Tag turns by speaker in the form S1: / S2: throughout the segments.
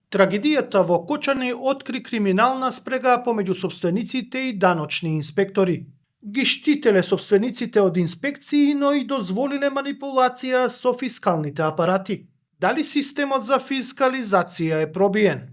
S1: Трагедијата во Кочани откри криминална спрега помеѓу сопствениците и даночни инспектори. Ги штителе сопствениците од инспекции, но и дозволиле манипулација со фискалните апарати. Дали системот за фискализација е пробиен?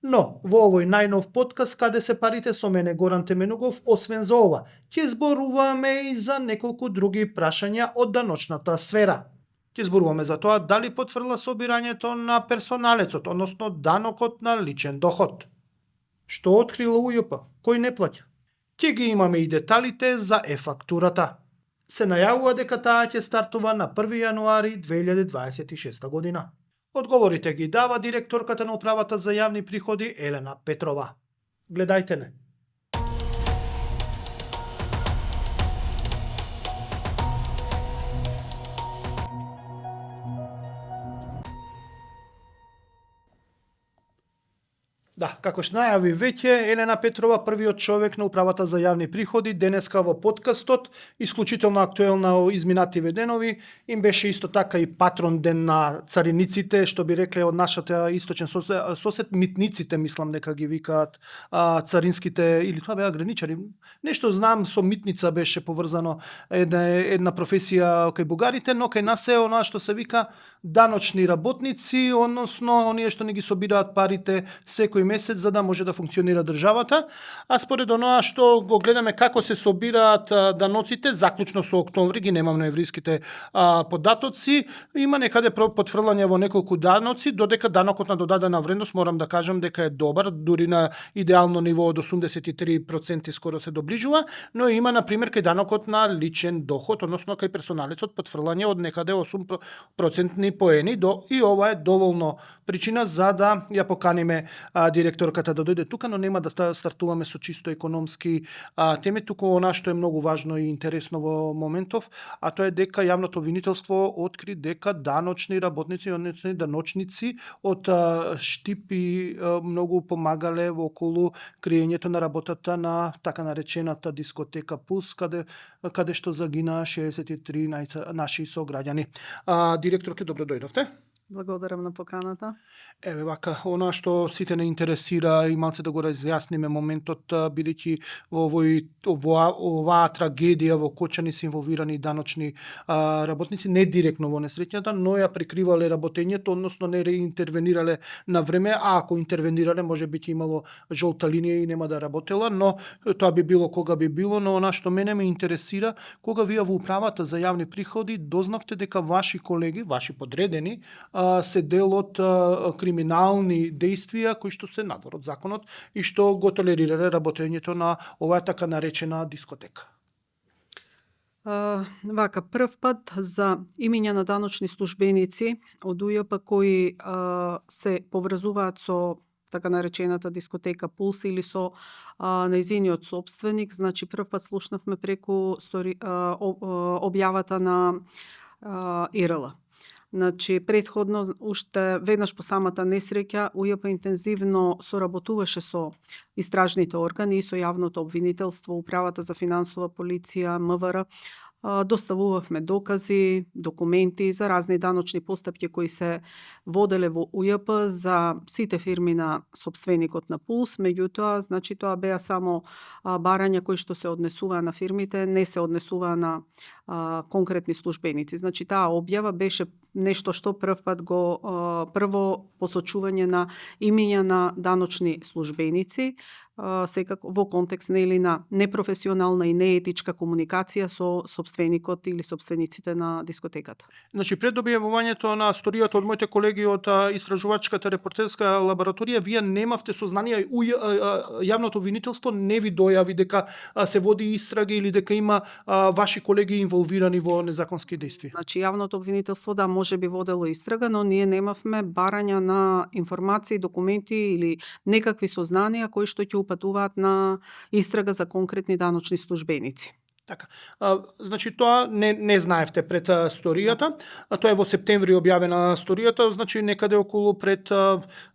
S1: Но, во овој најнов подкаст, каде се парите, со мене Горан Теменугов, освен за ова, ќе зборуваме и за неколку други прашања од даночната сфера. Ќе зборуваме за тоа дали потврла собирањето на персоналецот, односно данокот на личен доход. Што открила УЈП, кој не плаќа? Ќе ги имаме и деталите за е-фактурата. Се најавува дека таа ќе стартува на 1 јануари 2026 година. Одговорите ги дава директорката на Управата за јавни приходи Елена Петрова. Гледајте не. Да, како што најави веќе, Елена Петрова, првиот човек на Управата за јавни приходи, денеска во подкастот, исклучително актуелна изминативе денови, им беше исто така и патрон ден на цариниците, што би рекле од нашата источен сосед, митниците, мислам дека ги викаат царинските, или тоа беа граничари. Нешто знам, со митница беше поврзано една професија кај бугарите, но кај нас е она што се вика даночни работници, односно оние што не ги собираат парите секој месец за да може да функционира државата, а според оноа што го гледаме како се собираат даноците, заклучно со октомври, ги немам ноемвриските податоци, има некаде потфрлање во неколку даноци, додека данокот на додадена вредност морам да кажам дека е добар, дури на идеално ниво од 83% скоро се доближува, но има на пример кај данокот на личен доход, односно кај персоналецот потфрлање од некаде 8% поени, и ова е доволно причина за да ја поканиме директорката да дојде тука, но нема да стартуваме со чисто економски теми, туку она што е многу важно и интересно во моментов, а тоа е дека јавното обвинителство откри дека даночни работници, односно даночници од Штипи многу помагале во околу криењето на работата на така наречената дискотека Пулс, каде што загинаа 63 наши сограѓани. Директорке, добро дојдовте.
S2: Благодарам на поканата.
S1: Еве вака, она што сите не интересира и малце да го разјасниме моментот, бидејќи во оваа трагедија во Кочани се инволвирани даночни работници, не директно во несреќата, но ја прикривале работењето, односно не реинтервенирале на време, а ако интервенирале може би ќе имало жолта линија и нема да работела, но тоа би било кога би било, но она што мене ме интересира, кога вие во Управата за јавни приходи дознавте дека ваши колеги, ваши подредени, се дел од криминални действија кои што се надвор од законот и што го толерирале работењето на оваа така наречена дискотека.
S2: Вака, прв пат за имиња на даночни службеници од УЈП кои се поврзуваат со така наречената дискотека Пулс или со нејзиниот собственик, значи прв пат слушнавме преку објавата на ИРЛ. Значи, предходно, уште веднаш по самата несреќа, УЈП интензивно соработуваше со истражните органи и со јавното обвинителство, Управата за финансова полиција, МВР. Доставувавме докази, документи за разни даночни постапки кои се воделе во УЈП за сите фирми на сопственикот на Пулс, меѓутоа, значи тоа беа само барања кои што се однесуваа на фирмите, не се однесуваа на конкретни службеници. Значи таа објава беше нешто што прво посочување на имиња на даночни службеници, секако во контекст нели на непрофесионална и неетичка комуникација со сопственикот или сопствениците на дискотеката.
S1: Значи пред објавувањето на сторијата од моите колеги од истражувачката репортерска лабораторија, вие немавте сознание, јавното обвинителство не ви дојави дека се води истрага или дека има ваши колеги инволвирани во незаконски действија?
S2: Значи јавното обвинителство да може би водело истрага, но ние немавме барања на информации, документи или некакви сознанија кои што ќе упатуваат на истрага за конкретни даночни службеници.
S1: Така. Значи тоа не знаевте пред сторијата. Тоа е во септември објавена сторијата, значи некаде околу пред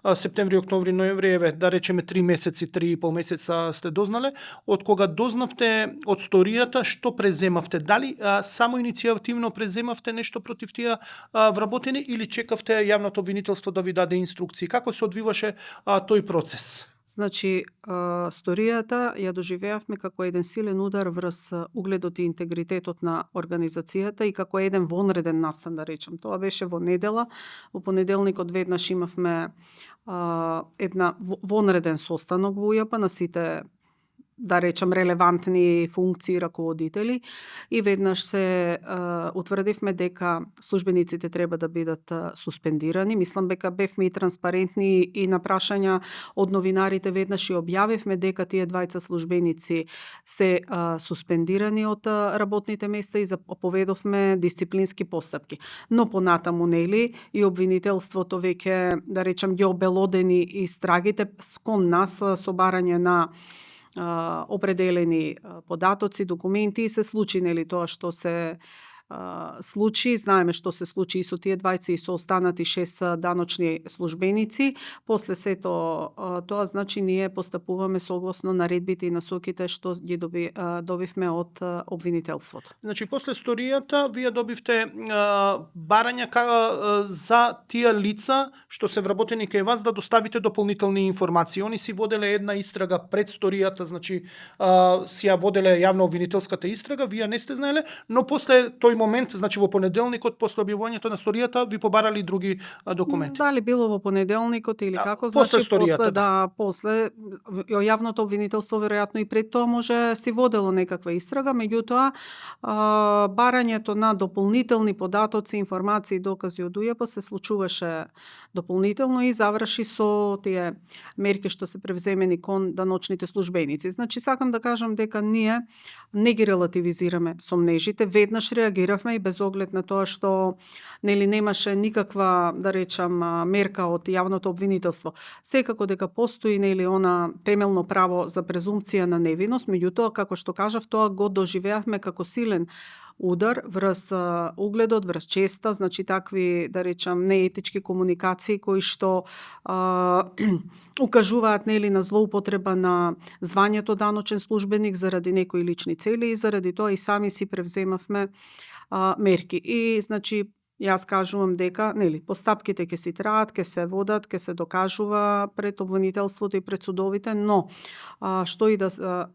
S1: септември, октомври, ноември, еве да речеме 3 месеци, 3,5 месеца сте дознале. Од кога дознавте од сторијата, што преземавте? Дали само иницијативно преземавте нешто против тие вработени или чекавте јавното обвинителство да ви даде инструкции? Како се одвиваше тој процес?
S2: Значи, сторијата ја доживеавме како еден силен удар врз угледот и интегритетот на организацијата и како еден вонреден настан, да речем. Тоа беше во недела. Во понеделникот веднаш имавме една вонреден состанок во УЈП на сите, да речем, релевантни функции и раководители и веднаш се утврдивме дека службениците треба да бидат суспендирани. Мислам дека бевме и транспарентни и на прашања од новинарите веднаш и објавивме дека тие двајца службеници се суспендирани од работните места и заповедовме дисциплински постапки. Но понатаму нели и обвинителството веќе, да речем, ги обелодени истрагите кон нас со барање на определени податоци, документи и се случи нели тоа што се случи. Знаеме што се случи и со тие двајца и со останати 6 даночни службеници. После сето тоа, значи, ние постапуваме согласно наредбите и насоките што ги добивме од обвинителството.
S1: Значи, после сторијата, вие добивте барања за тие лица што се вработени кај вас да доставите дополнителни информации. Они си воделе една истрага пред сторијата, значи си ја воделе јавно обвинителската истрага, вие не сте знаеле, но после тој момент, значи во понеделникот, после објавувањето на сторијата, ви побарали други документи.
S2: Дали било во понеделникот или како,
S1: после
S2: значи
S1: сторијата,
S2: после јавното обвинителство веројатно и пред тоа може си водело некаква истрага, меѓутоа барањето на дополнителни податоци, информации и докази од УЈП се случуваше дополнително и заврши со тие мерки што се превземени кон даночните службеници. Значи, сакам да кажам дека ние не ги релативизираме сомнежите, веднаш реагиравме и без оглед на тоа што нели немаше никаква, да речам, мерка од јавното обвинителство. Секако дека постои нели она темелно право за презумпција на невиност, меѓутоа, како што кажав, тоа го доживеавме како силен удар врз угледот, врз честа, значи такви, да речам, неетички комуникации кои што укажуваат нели на злоупотреба на звањето даночен службеник заради некои лични цели и заради тоа и сами си превземавме мерки. И значи јас кажувам дека нели постапките ќе си траат, ќе се водат, ќе се докажува пред обвинителството и пред судовите, но што и да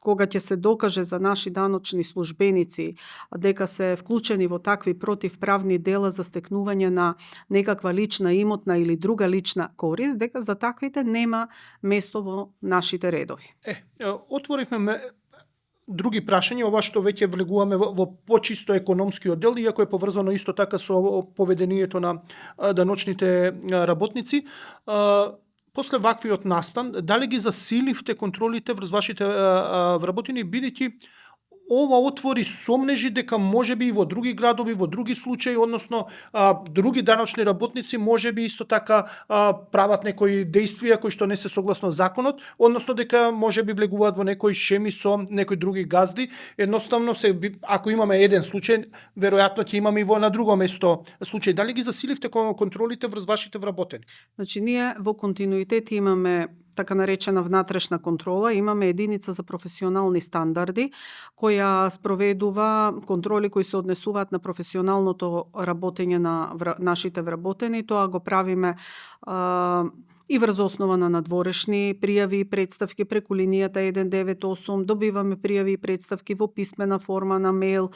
S2: кога ќе се докаже за наши даночни службеници дека се вклучени во такви противправни дела за стекнување на некаква лична имотна или друга лична корист, дека за таквите нема место во нашите редови.
S1: Отворивме други прашања, ова што веќе влегуваме во почисто економскиот дел, иако е поврзано исто така со поведението на даночните работници. После ваквиот настан, дали ги засиливте контролите врз вашите вработени, бидејќи ова отвори сомнежи дека можеби и во други градови, во други случаи, односно други даночни работници можеби исто така прават некои действија кои што не се согласно законот, односно дека можеби влегуваат во некои шеми со некои други газди. Едноставно ако имаме еден случај, веројатно ќе имаме и на друго место случај. Дали ги засиливте контролите врз вашите вработени?
S2: Значи, ние во континуитет имаме така наречена внатрешна контрола, имаме единица за професионални стандарди која спроведува контроли кои се однесуваат на професионалното работење на нашите вработени. Тоа го правиме и врз основа на надворешни пријави и представки преку линијата 198, добиваме пријави и представки во писмена форма на мејл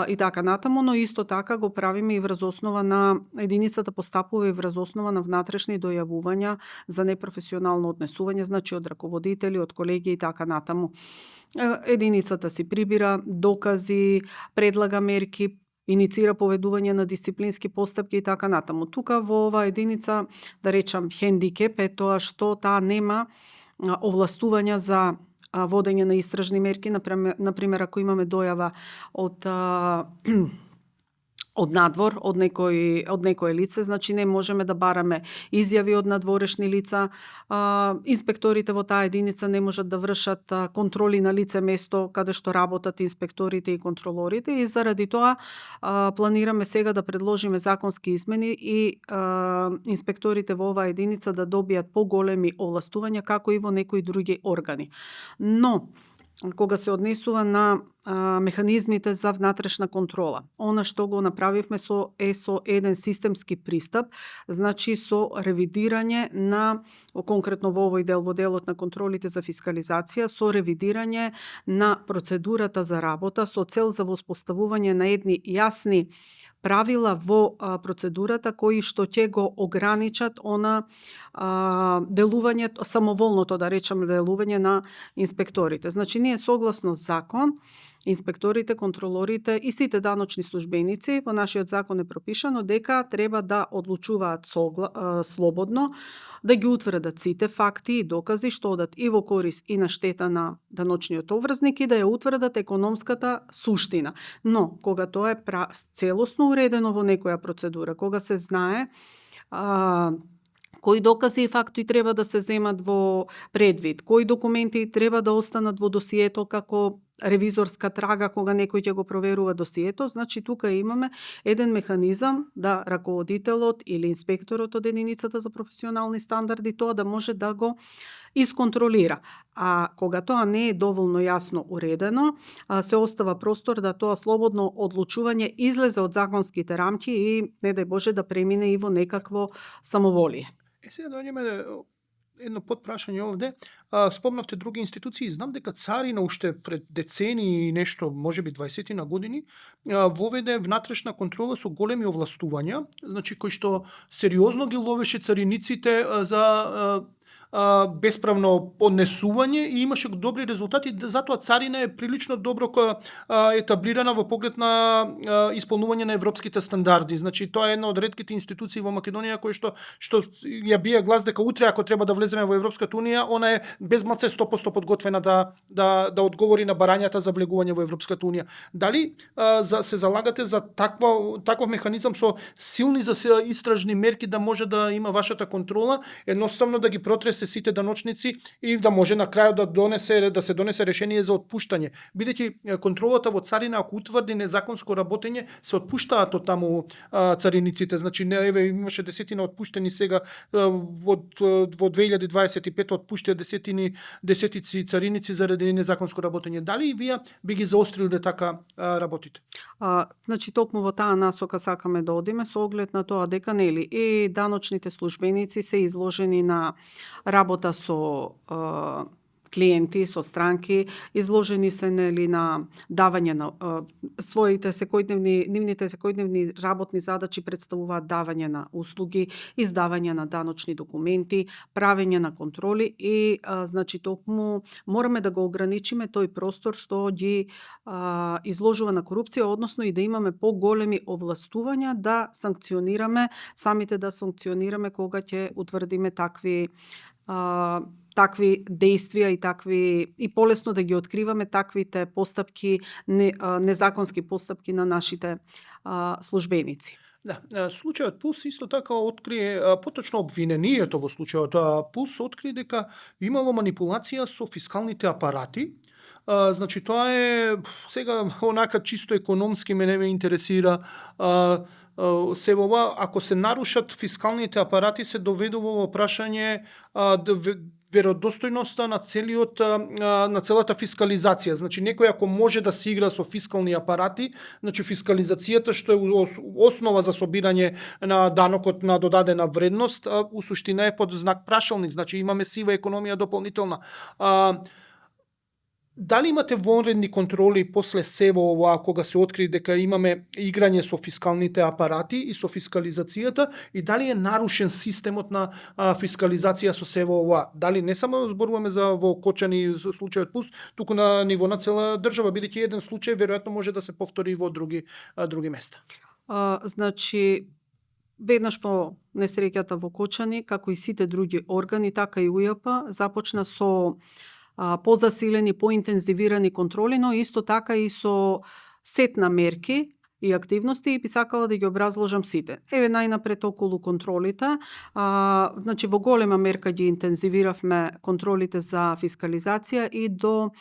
S2: и така натаму, но исто така го правиме и врз основа на единицата постапува и врз основа на внатрешни дојавувања за непрофесионално однесување, значи од раководители, од колеги и така натаму. Единицата си прибира докази, предлага мерки, иницира поведување на дисциплински постапки и така натаму. Тука во оваа единица, да речам, хендикеп е тоа што таа нема овластувања за водење на истражни мерки, например ако имаме дојава од од надвор, од некое лице, значи не можеме да бараме изјави од надворешни лица. Инспекторите во таа единица не можат да вршат контроли на лице место каде што работат инспекторите и контролорите и заради тоа планираме сега да предложиме законски измени и инспекторите во оваа единица да добијат поголеми овластувања како и во некои други органи. Но кога се однесува на механизмите за внатрешна контрола. Она што го направивме со еден системски пристап, значи со ревидирање на, конкретно во овој дел, во делот на контролите за фискализација, со ревидирање на процедурата за работа, со цел за воспоставување на едни јасни правила во процедурата кои што ќе го ограничат делувањето, самоволното да речеме делување на инспекторите. Значи ние согласно закон инспекторите, контролорите и сите даночни службеници во нашиот закон е пропишано дека треба да одлучуваат слободно, да ги утврдат сите факти и докази што одат и во корис и на штета на даночниот обврзник и да ја утврдат економската суштина. Но кога тоа е целосно уредено во некоја процедура, кога се знае кои докази и факти треба да се земат во предвид, кои документи треба да останат во досието како ревизорска трага кога некој ќе го проверува досието, значи тука имаме еден механизам да раководителот или инспекторот од единицата за професионални стандарди тоа да може да го исконтролира. А кога тоа не е доволно јасно уредено, се остава простор да тоа слободно одлучување излезе од законските рамки и не дај Боже да премине и во некакво самоволие.
S1: Сега доаѓаме едно подпрашање овде. Спомнавте други институции. Знам дека Царина уште пред децени и нешто, можеби 20 на години, воведе внатрешна контрола со големи овластувања, значи кои што сериозно ги ловеше цариниците за бесправно однесување и имаше добри резултати, затоа Царина е прилично добро етаблирана во поглед на исполнување на европските стандарди. Значи тоа е една од ретките институции во Македонија кои што ја бие глас дека утре ако треба да влеземе во Европската унија, она е без малце 100% подготвена да одговори на барањата за влегување во Европската унија. Дали се залагате за таков механизам со силни за истражни мерки да може да има вашата контрола, едноставно да ги протресе сите даночници и да може на крајот да се донесе решение за отпуштање. Бидејќи контролата во Царина ако утврди незаконско работење, се отпуштаат од таму цариниците. Значи имаше десетина отпуштени сега во 2025 отпуштија десетици цариници заради незаконско работење. Дали и вие би ги заострили да така работите?
S2: Значи токму во таа насока сакаме да одиме со оглед на тоа дека нели и даночните службеници се изложени на работа со клиенти, со странки, изложени се нели на давање на нивните секојдневни работни задачи представуваат давање на услуги, издавање на даночни документи, правење на контроли и значи токму мораме да го ограничиме тој простор што ги изложува на корупција, односно и да имаме поголеми овластувања да самите да санкционираме кога ќе утврдиме такви действија и полесно да ги откриваме таквите постапки, незаконски постапки на нашите службеници.
S1: Да, случајот Пулс исто така открие, поточно обвинението во случајот Пулс открие дека имало манипулација со фискалните апарати. Значи тоа е сега онака чисто економски ме интересира се ова, ако се нарушат фискалните апарати се доведува во прашање веродостојноста на целата фискализација. Значи некој ако може да се игра со фискални апарати, значи фискализацијата што е основа за собирање на данокот на додадена вредност, у суштина е под знак прашалник, значи имаме сива економија дополнителна. Дали имате вонредни контроли после сево ова кога се откри дека имаме играње со фискалните апарати и со фискализацијата и дали е нарушен системот на фискализација со сево ова? Дали не само зборуваме за во Кочани случајот Пулс, туку на ниво на цела држава, бидејќи еден случај веројатно може да се повтори во други места.
S2: Значи веднаш по несреќата во Кочани, како и сите други органи, така и УЈП започна со позасилени, поинтензивирани контроли, но исто така и со сет на мерки и активности и би сакала да ги образложам сите. Еве најнапред околу контролите. Значи во голема мерка ги интензивиравме контролите за фискализација и до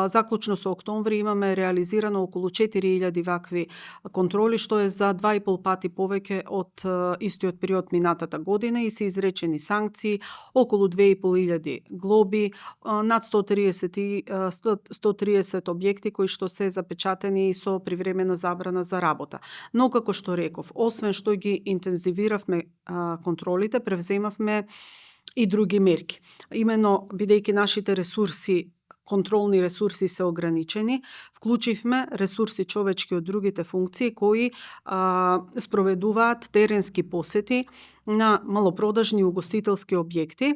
S2: заклучно со октомври имаме реализирано околу 4000 вакви контроли, што е за 2,5 пати повеќе од истиот период минатата година и се изречени санкции, околу 2500 глоби, над 130 објекти кои што се запечатени со привремена забрана за работа. Но како што реков, освен што ги интензивиравме контролите, превземавме и други мерки. Имено бидејќи нашите ресурси, контролни ресурси се ограничени, вклучивме ресурси човечки од другите функции кои спроведуваат теренски посети на малопродажни угостителски објекти.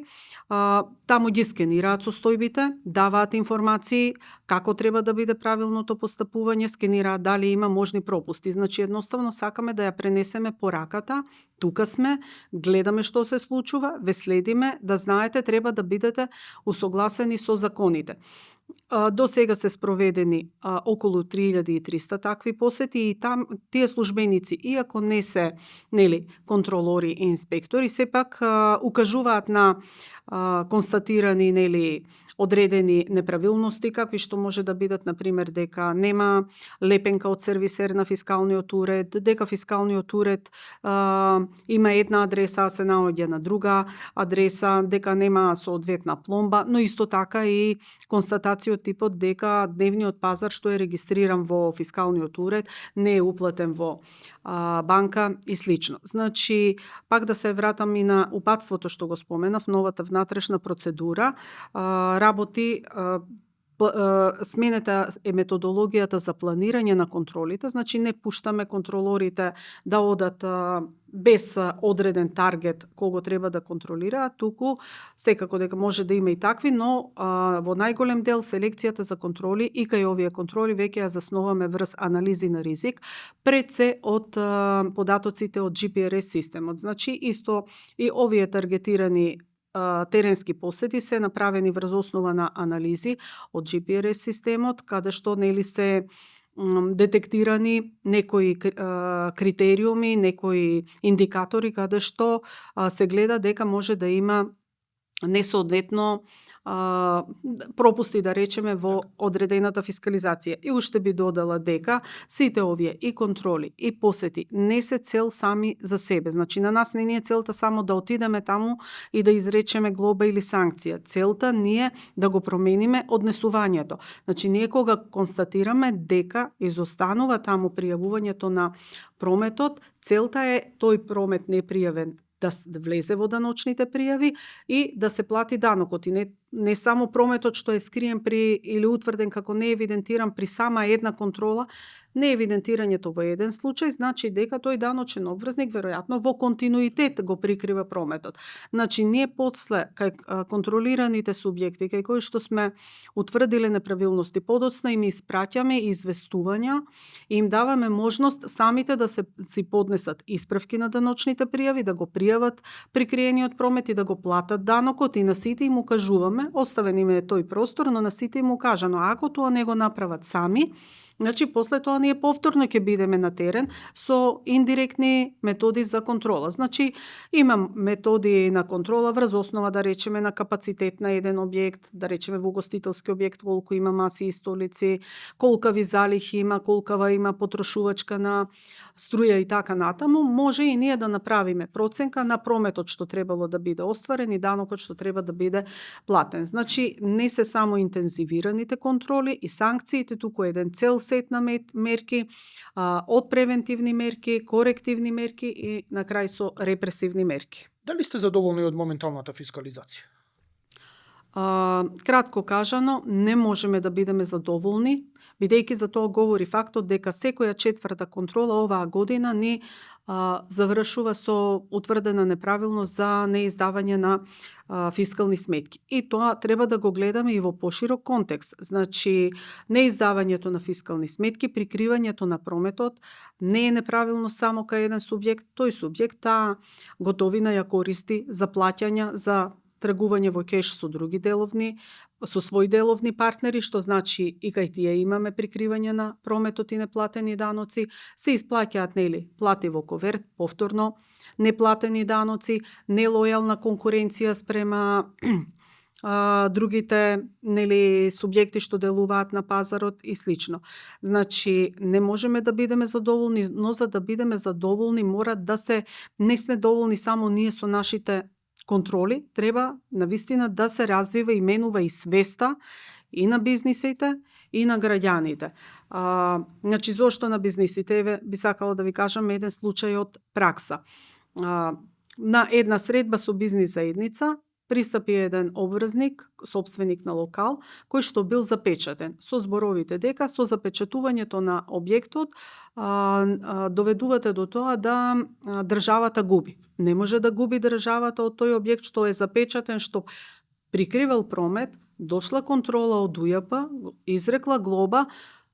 S2: Таму ги скенираат состојбите, даваат информации како треба да биде правилното постапување, скенираат дали има можни пропусти. Значи едноставно сакаме да ја пренесеме пораката. Тука сме, гледаме што се случува, ве следиме, да знаете треба да бидете усогласени со законите. До сега се спроведени околу 3300 такви посети и там тие службеници, иако не се контролори и инспектори, сепак укажуваат на констатирани одредени неправилности, какви што може да бидат, например, дека нема лепенка од сервисер на фискалниот уред, дека фискалниот уред има една адреса, а се наоѓа на друга адреса, дека нема соодветна пломба, но исто така и констатација од типот дека дневниот пазар што е регистриран во фискалниот уред не е уплатен во банка и слично. Значи, пак да се вратам и на упатството што го споменав, новата внатрешна процедура, работи сменета е методологијата за планирање на контролите, значи не пуштаме контролорите да одат без одреден таргет кого треба да контролираат, туку секако дека може да има и такви, но во најголем дел селекцијата за контроли и кај овие контроли веќе ја заснуваме врз анализи на ризик, пред се од податоците од GPRS системот. Значи исто и овие таргетирани теренски посети се направени врз основа на анализи од GPRS системот, каде што се детектирани некои критериуми, некои индикатори каде што се гледа дека може да има несоодветно пропусти, да речеме, во одредената фискализација. И уште би додала дека сите овие и контроли и посети не се цел сами за себе. Значи на нас не ни е целта само да отидеме таму и да изречеме глоба или санкција. Целта ни е да го промениме однесувањето. Значи ние кога констатираме дека изостанува таму пријавувањето на прометот, целта е тој промет непријавен да влезе во даночните пријави и да се плати данокот. И не само прометот што е скриен или утврден како не евидентиран при сама една контрола, не евидентирањето во еден случај, значи дека тој даночен обврзник веројатно во континуитет го прикрива прометот. Значи ние после кај контролираните субјекти кај кои што сме утврдиле неправилности, подоцна им испраќаме известувања и им даваме можност самите да си поднесат исправки на даночните пријави, да го пријават прикриениот промет и да го платат данокот, и на сите им укажуваме, оставен им е тој простор, но на сите им укажано, ако тоа не го направат сами, значи, после тоа ние повторно ќе бидеме на терен со индиректни методи за контрола. Значи, има методи на контрола врз основа, да речеме, на капацитет на еден објект, да речеме во угостителски објект, колку има маси и столици, колкави залихи има, колкава има потрошувачка на струја и така натаму. Може и ние да направиме проценка на прометот што требало да биде остварен и данокот што треба да биде платен. Значи, не се само интензивираните контроли и санкциите, туку еден цел сет на мерки, од превентивни мерки, корективни мерки и на крај со репресивни мерки.
S1: Дали сте задоволни од моменталната фискализација?
S2: Кратко кажано, не можеме да бидеме задоволни, бидејќи за тоа говори фактот дека секоја четврта контрола оваа година ни завршува со утврдена неправилност за неиздавање на фискални сметки. И тоа треба да го гледаме и во поширок контекст. Значи, неиздавањето на фискални сметки, прикривањето на прометот не е неправилно само кај еден субјект. Тој субјект таа готовина ја користи за плаќања за тргување во кеш со со своји деловни партнери, што значи и кај тие имаме прикривање на прометот и неплатени даноци, се исплаќаат плати во коверт, повторно неплатени даноци, нелојална конкуренција спрема другите субјекти што делуваат на пазарот и слично. Значи, не можеме да бидеме задоволни, но за да бидеме задоволни не сме доволни само ние со нашите контроли, треба навистина да се развива и менува и свеста и на бизнисите и на граѓаните. Значи, зошто на бизнисите? Би сакала да ви кажам еден случај од пракса. На една средба со бизнис заедница пристапи еден обврзник, собственик на локал, кој што бил запечатен со зборовите дека со запечатувањето на објектот доведувате до тоа да државата губи. Не може да губи државата од тој објект што е запечатен, што прикривал промет, дошла контрола од УЈП, изрекла глоба,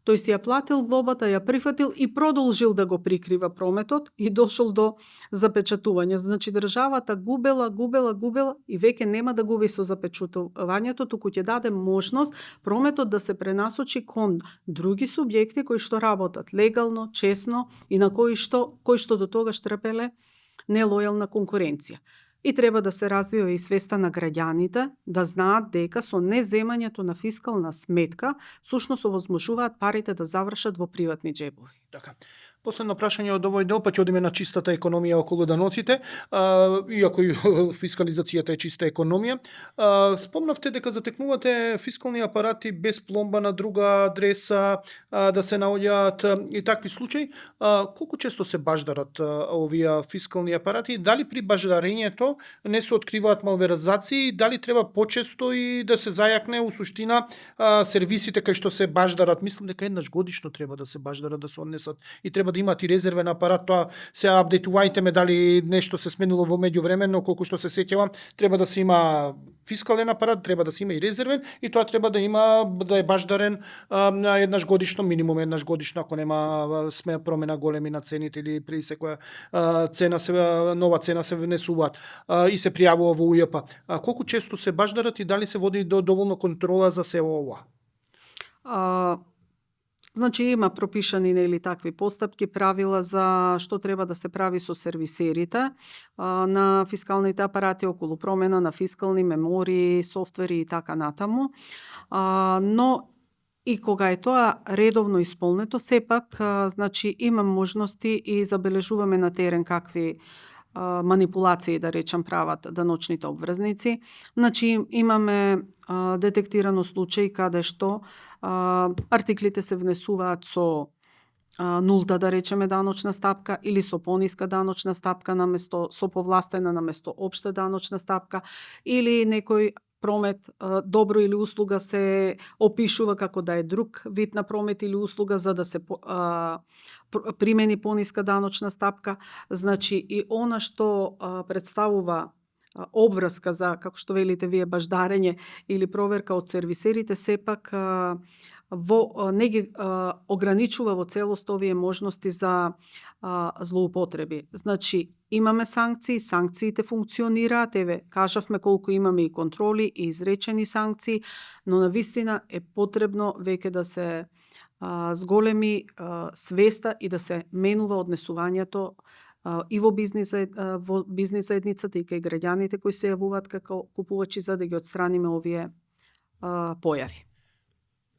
S2: тој си ја платил глобата, ја прифатил и продолжил да го прикрива прометот и дошол до запечатување. Значи државата губела и веќе нема да губи со запечатувањето, туку ќе даде можност прометот да се пренасочи кон други субјекти кои што работат легално, честно и на кои што до тогаш трпеле нелојална конкуренција. И треба да се развива и свеста на граѓаните, да знаат дека со неземањето на фискална сметка, сушност овозможуваат парите да завршат во приватни џебови.
S1: Така. Последно прашање од овој дел, па ќе одиме на чистата економија околу даноците, иако и фискализацијата е чиста економија. Спомнавте дека затекнувате фискални апарати без пломба на друга адреса, да се наоѓаат и такви случаи. Колку често се баждарат овие фискални апарати? Дали при баждарењето не се откриваат малверзации? Дали треба почесто и да се зајакне у суштина сервисите кај што се баждарат? Мислам дека еднаш годишно треба да се баждарат, да се однесат и треба да имат и резервен апарат. Тоа се апдейтувајте ме дали нешто се сменило во меѓувреме, но колку што се сеќавам, треба да се има фискален апарат, треба да се има и резервен и тоа треба да е баждарен еднаш годишно, минимум еднаш годишно, ако нема промена големи на цените или при секоја нова цена се внесуваат и се пријавува во УЈП. Колку често се баждарат и дали се води доволно контрола за се ова?
S2: Значи има пропишани такви постапки, правила за што треба да се прави со сервисерите на фискалните апарати околу промена на фискални мемории, софтвери и така натаму. Но и кога е тоа редовно исполнето, сепак значи има можности и забележуваме на терен какви манипулации, да речам, прават даночните обврзници. Значи имаме детектирано случаи каде што артиклите се внесуваат со нулта, да речеме, даночна стапка или со пониска даночна стапка наместо со повластена наместо општа даночна стапка, или некој промет, добро или услуга се опишува како да е друг вид на промет или услуга за да се примени пониска даночна стапка. Значи и она што представува обврска за, како што велите вие, баждарење или проверка од сервисерите, сепак не ги ограничува во целост овие можности за злоупотреби. Значи, имаме санкции, санкциите функционираат, еве, кажавме колку имаме и контроли и изречени санкции, но навистина е потребно веќе да се зголеми свеста и да се менува однесувањето и во бизнис заедницата и кај граѓаните кои се јавуваат како купувачи за да ги отстраниме овие појави.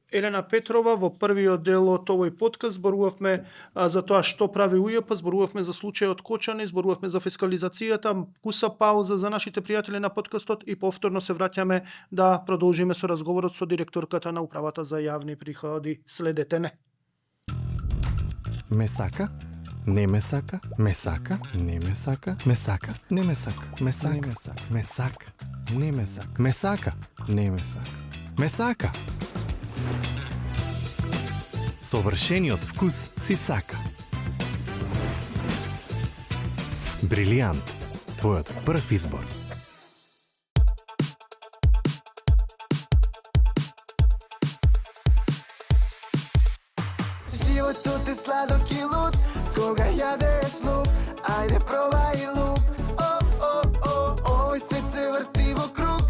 S1: Елена Петрова, во првиот дел од овој подкаст зборувавме за тоа што прави УЈП, зборувавме за случајот Кочани, зборувавме за фискализацијата, куса пауза за нашите пријатели на подкастот и повторно се враќаме да продолжиме со разговорот со директорката на Управата за јавни приходи. Следете не.
S3: Ме сака? Не ме сака? Ме сака? Не ме сака? Ме сака? Не ме сака? Ме сака? Ме сака? Не ме сака? Ме сака? Не ме сака? Ме сака? Совршениот вкус си сака. Брилијант, твојот прв избор.
S4: Животот е сладок и луд, кога јадеш лук, ајде пробај лук. Овој свет се врти во круг,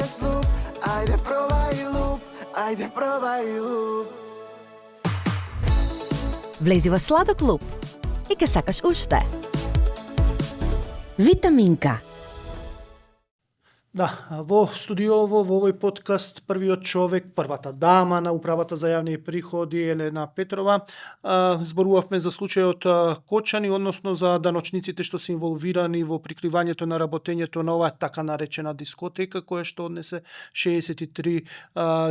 S4: сакаш луп, ајде пробај луп, ајде пробај луп.
S5: Влези во Сладок клуб и ке сакаш уште. Витаминка.
S1: Да, во студиово, во овој подкаст, првиот човек, првата дама на Управата за јавни приходи, Елена Петрова, зборувавме за случајот Кочани, односно за даночниците што се инволвирани во прикривањето на работењето на оваа така наречена дискотека, која што однесе 63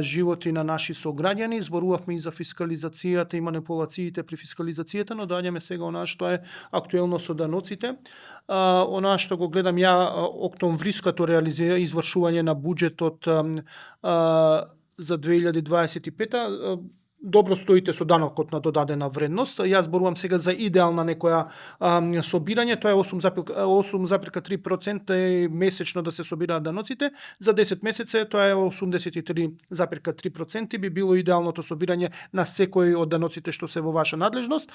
S1: животи на наши сограѓани. Зборувавме и за фискализацијата и манипулациите при фискализацијата, но доаѓаме сега онаа што е актуелно со даноците. Онаа што го гледам ја, октомвриското извршување на буџетот за 2025, добро стоите со данокот на додадена вредност. Јас зборувам сега за идеална некоја собирање, тоа е 8,3% месечно да се собираат даноците, за 10 месеци тоа е 83,3%, би било идеалното собирање на секој од даноците што се во ваша надлежност.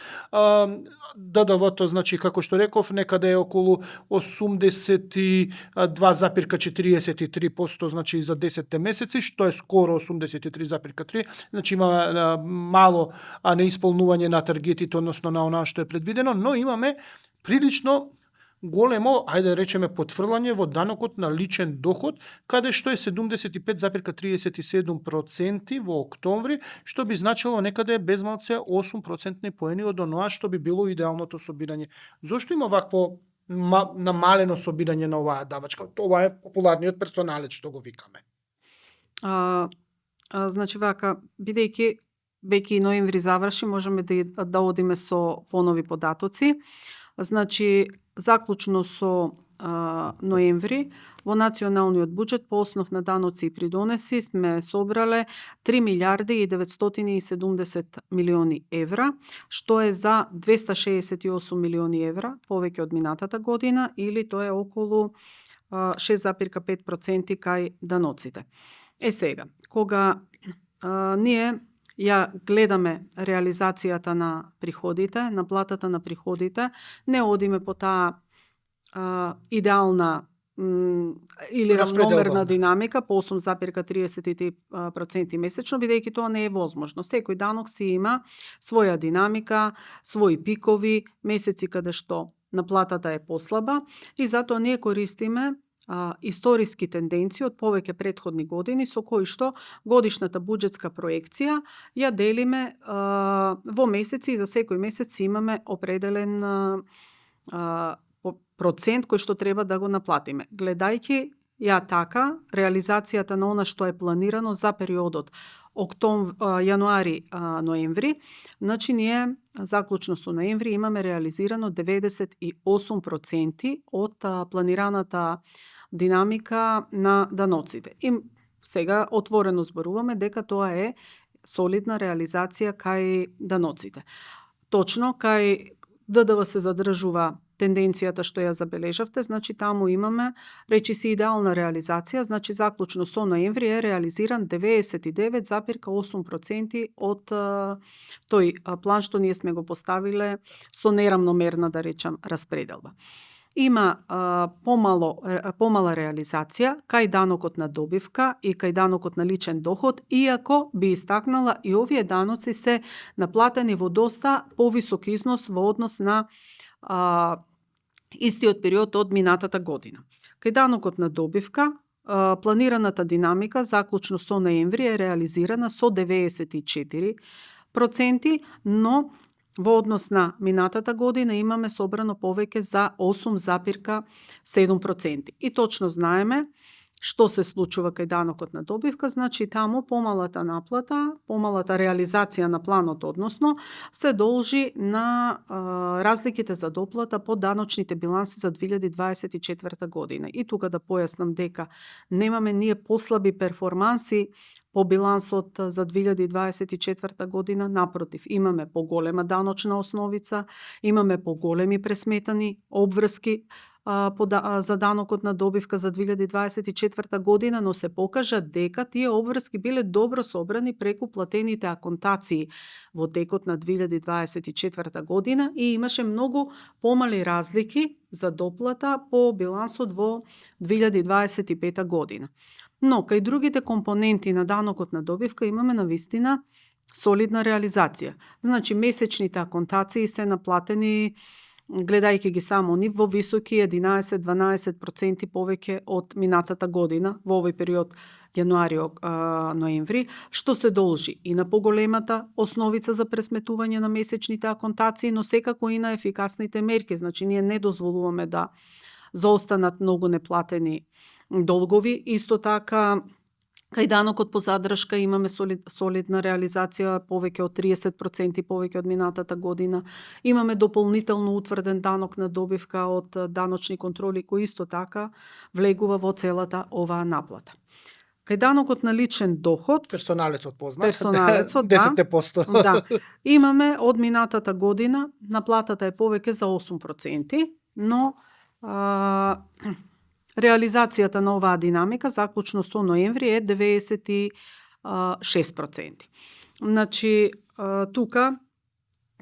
S1: ДДВ-то, значи, како што реков, некаде е околу 82,43%, значи за 10 месеци, што е скоро 83,3%, значи има мало неисполнување на таргетите, односно на онаа што е предвидено, но имаме прилично големо, ајде речеме, потфрлање во данокот на личен доход, каде што е 75,37% во октомври, што би значило некаде без малце 8% поени од онаа што би било идеалното собирање. Зошто има вакво намалено собирање на оваа давачка? Ова е популарниот персоналец што го викаме.
S2: Значи вака, бидејќи веќе и ноември заврши, можеме да одиме со понови податоци. Значи, заклучно со ноември, во националниот буџет по основ на даноци и придонеси сме собрале 3 милиарди и 970 милиони евра, што е за 268 милиони евра повеќе од минатата година, или тоа е околу 6,5% кај даноците. Сега, кога ние ја гледаме реализацијата на приходите, на платата на приходите, не одиме по таа идеална или равномерна динамика по 8,33% месечно, бидејќи тоа не е возможно. Секој данок си има своја динамика, своји пикови, месеци каде што наплатата е послаба, и затоа ние користиме историски тенденции од повеќе претходни години, со кои што годишната буџетска проекција ја делиме во месеци, и за секој месец имаме определен процент кој што треба да го наплатиме. Гледајќи ја така, реализацијата на она што е планирано за периодот јануари-ноември, значи ние заклучно со ноември имаме реализирано 98% од планираната динамика на даноците. И сега отворено зборуваме дека тоа е солидна реализација кај даноците. Точно кај ДДВ се задржува тенденцијата што ја забележавте, значи таму имаме, речи си, идеална реализација, значи заклучно со ноември е реализиран 99,8% од тој план што ние сме го поставиле со неравномерна, да речам, распределба. Има помала реализација кај данокот на добивка и кај данокот на личен доход, иако би истакнала и овие даноци се наплатени во доста повисок износ во однос на истиот период од минатата година. Кај данокот на добивка, планираната динамика заклучно со ноември е реализирана со 94%, но во однос на минатата година имаме собрано повеќе за 8,7%. И точно знаеме што се случува кај данокот на добивка, значи таму помалата наплата, помалата реализација на планот, односно, се должи на разликите за доплата по даночните биланси за 2024 година. И тука да појаснам дека немаме ние послаби перформанси по билансот за 2024 година, напротив, имаме поголема даночна основица, имаме поголеми пресметани обврски, за данокот на добивка за 2024 година, но се покажа дека тие обврски биле добро собрани преку платените аконтации во текот на 2024 година и имаше многу помали разлики за доплата по билансот во 2025 година. Но кај другите компоненти на данокот на добивка имаме навистина солидна реализација. Значи месечните аконтации се наплатени, гледајќи ги само нив, во високи 11-12% повеќе од минатата година во овој период јануари-ноември, што се должи и на поголемата основица за пресметување на месечните аконтации, но секако и на ефикасните мерки. Значи ние не дозволуваме да заостанат многу неплатени долгови. Исто така, кај данокот по задршка имаме солидна реализација, повеќе од 30% повеќе од минатата година. Имаме дополнително утврден данок на добивка од даночни контроли, кој исто така влегува во целата оваа наплата. Кај данокот на личен доход,
S1: Персоналецот познат.
S2: Персоналецот, да.
S1: 10%.
S2: да, имаме од минатата година, наплатата е повеќе за 8%, но реализацијата на оваа динамика заклучно со ноември е 96%. Значи, тука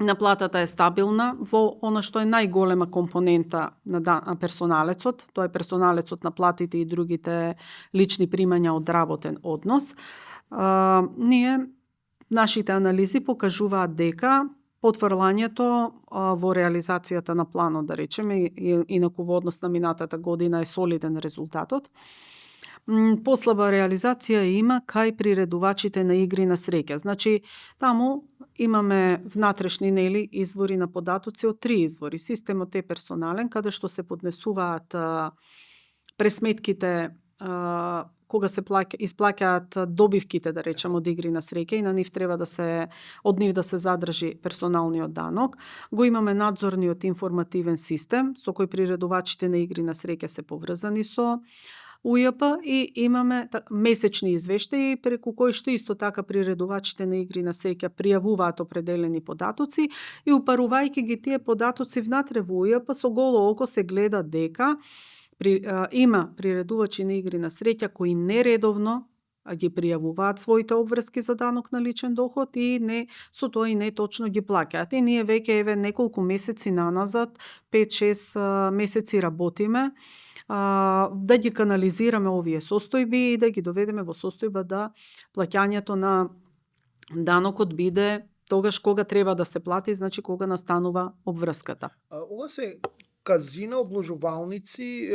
S2: наплатата е стабилна во она што е најголема компонента на персоналецот, тоа е персоналецот на платите и другите лични примања од работен однос. Нашите анализи покажуваат дека потврлањето во реализацијата на планот, да речеме, инаку во однос на минатата година е солиден резултатот. Послаба реализација има кај приредувачите на игри на среќа. Значи, таму имаме внатрешни извори на податоци од 3 извори. Системот е персонален, каде што се поднесуваат пресметките кога се исплаќаат добивките, да речем, од игри на среќа и на нив треба од нив да се задржи персоналниот данок. Го имаме надзорниот информативен систем со кој приредувачите на игри на среќа се поврзани со УЈП и имаме месечни извештаи преку кои што исто така приредувачите на игри на среќа пријавуваат определени податоци и упарувајќи ги тие податоци внатре во УЈП, со голо око се гледа дека има приредувачи на игри на среќа кои нередовно ги пријавуваат своите обврски за данок на личен доход и со тоа и не точно ги плаќаат. И ние веќе неколку месеци наназад, 5-6 месеци работиме да ги канализираме овие состојби и да ги доведеме во состојба да плаќањето на данокот биде тогаш кога треба да се плати, значи кога настанува обврската.
S1: Ова се казина, обложувалници,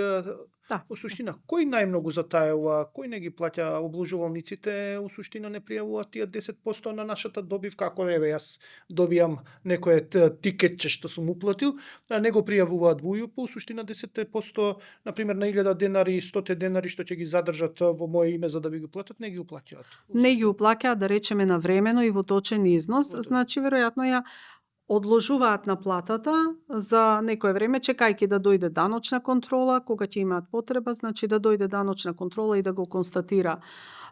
S2: Да.
S1: Во суштина, кој најмногу затајува, кој не ги плаќа обложувалниците, у суштина не пријавуваат тие 10% на нашата добивка, ако јас добијам некое тикетче што сум уплатил, не го пријавуваат во УЈП, у суштина 10%, например на 1000 денари, 100 денари што ќе ги задржат во моје име за да ви ги платат, не ги уплаќаат.
S2: Не ги уплаќаат, да речеме, на времено и во точен износ, значи веројатно ја одложуваат наплатата за некое време, чекајќи да дојде даночна контрола, кога ќе имаат потреба, значи да дојде даночна контрола и да го констатира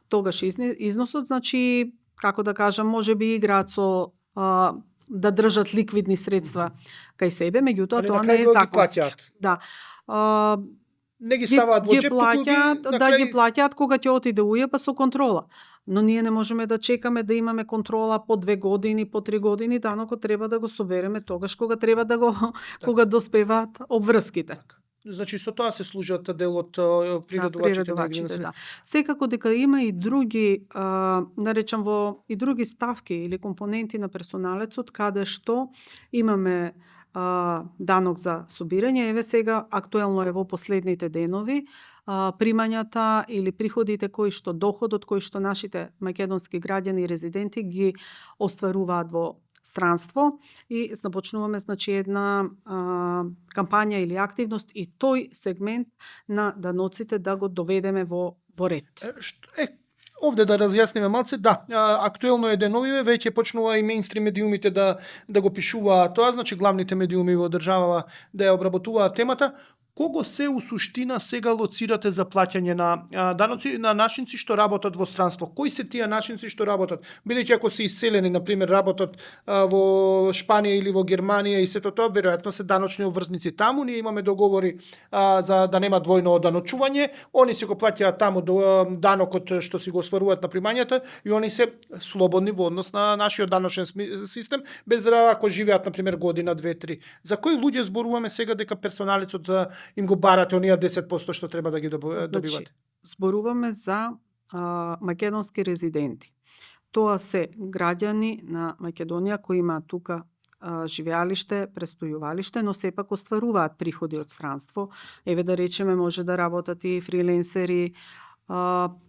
S2: тогаш износот, значи, како да кажам, може би играат со да држат ликвидни средства кај себе, меѓутоа тоа не е законски. Да.
S1: Не ги ставаат во џеп,
S2: ги плаќаат кога ќе отиде УЈП со контрола. Но ние не можеме да чекаме да имаме контрола по 2 години, по 3 години, данокот треба да го собереме тогаш кога треба да го кога доспеваат обврските.
S1: Значи со тоа се служат дел од приредувачите.
S2: Да. Секако дека има и други, наречам и други ставки или компоненти на персоналецот каде што имаме данок за собирање. Еве сега актуелно е во последните денови примањата или приходите доходот кој што нашите македонски граѓани и резиденти ги остваруваат во странство и започнуваме значи една кампања или активност и тој сегмент на даноците да го доведеме во ред.
S1: Овде да разјасниме малце, да, актуелно е деновиве, веќе почнува и мејнстрим медиумите да го пишуваат тоа, значи главните медиуми во државава да ја обработуваат темата. кого се у суштина сега лоцирате за плаќање на даноци на нашинци што работат во странство? Кои се тие нашинци што работат? Бидејќи ако се иселени, на пример, работат во Шпанија или во Германија и сето тоа, веројатно се даночни обврзници таму. Ние имаме договори за да нема двојно оданочување. Они се го плаќаат таму данокот што си го остваруваат на примањата и они се слободни во однос на нашиот даночен систем, без ако живеат, на пример, година, 2-3. За кои луѓе зборуваме сега дека персоналецот им го барате оние 10% што треба да ги добивате?
S2: Значи, зборуваме за македонски резиденти. Тоа се граѓани на Македонија кои имаат тука живеалиште, престојувалиште, но сепак остваруваат приходи од странство. Еве да речеме, може да работат и фриленсери,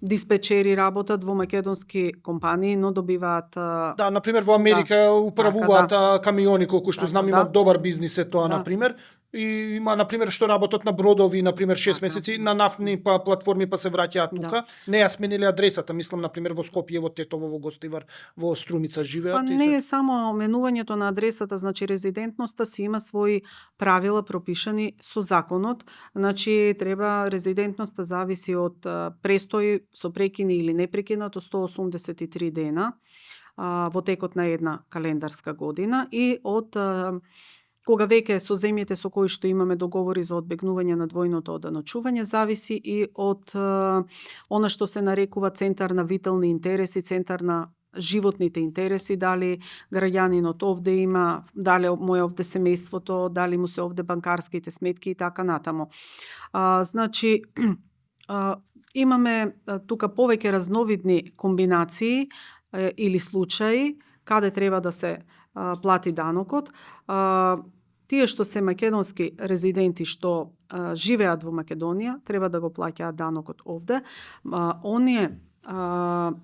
S2: диспечери работат во македонски компании, но добиваат...
S1: Да, например, во Америка управуваат камиони, колку што знам, имаат добар бизнис е тоа, например. И има, например, што работат на бродови, например, 6 месеци, на нафтни платформи па се враќаат тука. Не ја смениле адресата, мислам, например, во Скопје, во Тетово, во Гостивар, во Струмица живеат.
S2: Па не е само менувањето на адресата, значи резидентноста си има своји правила пропишани со законот. Значи, треба резидентноста зависи од престој со прекини или непрекинато 183 дена во текот на една календарска година и од кога веќе со земјите со кои што имаме договори за одбегнување на двојното оданочување, зависи и од она што се нарекува центар на витални интереси, центар на животните интереси, дали граѓанинот овде има, дали му е овде семејството, дали му се овде банкарските сметки и така натаму. Значи, имаме тука повеќе разновидни комбинации или случаи каде треба да се плати данокот. Тие што се македонски резиденти што живеат во Македонија, треба да го плаќаат данокот овде. Оние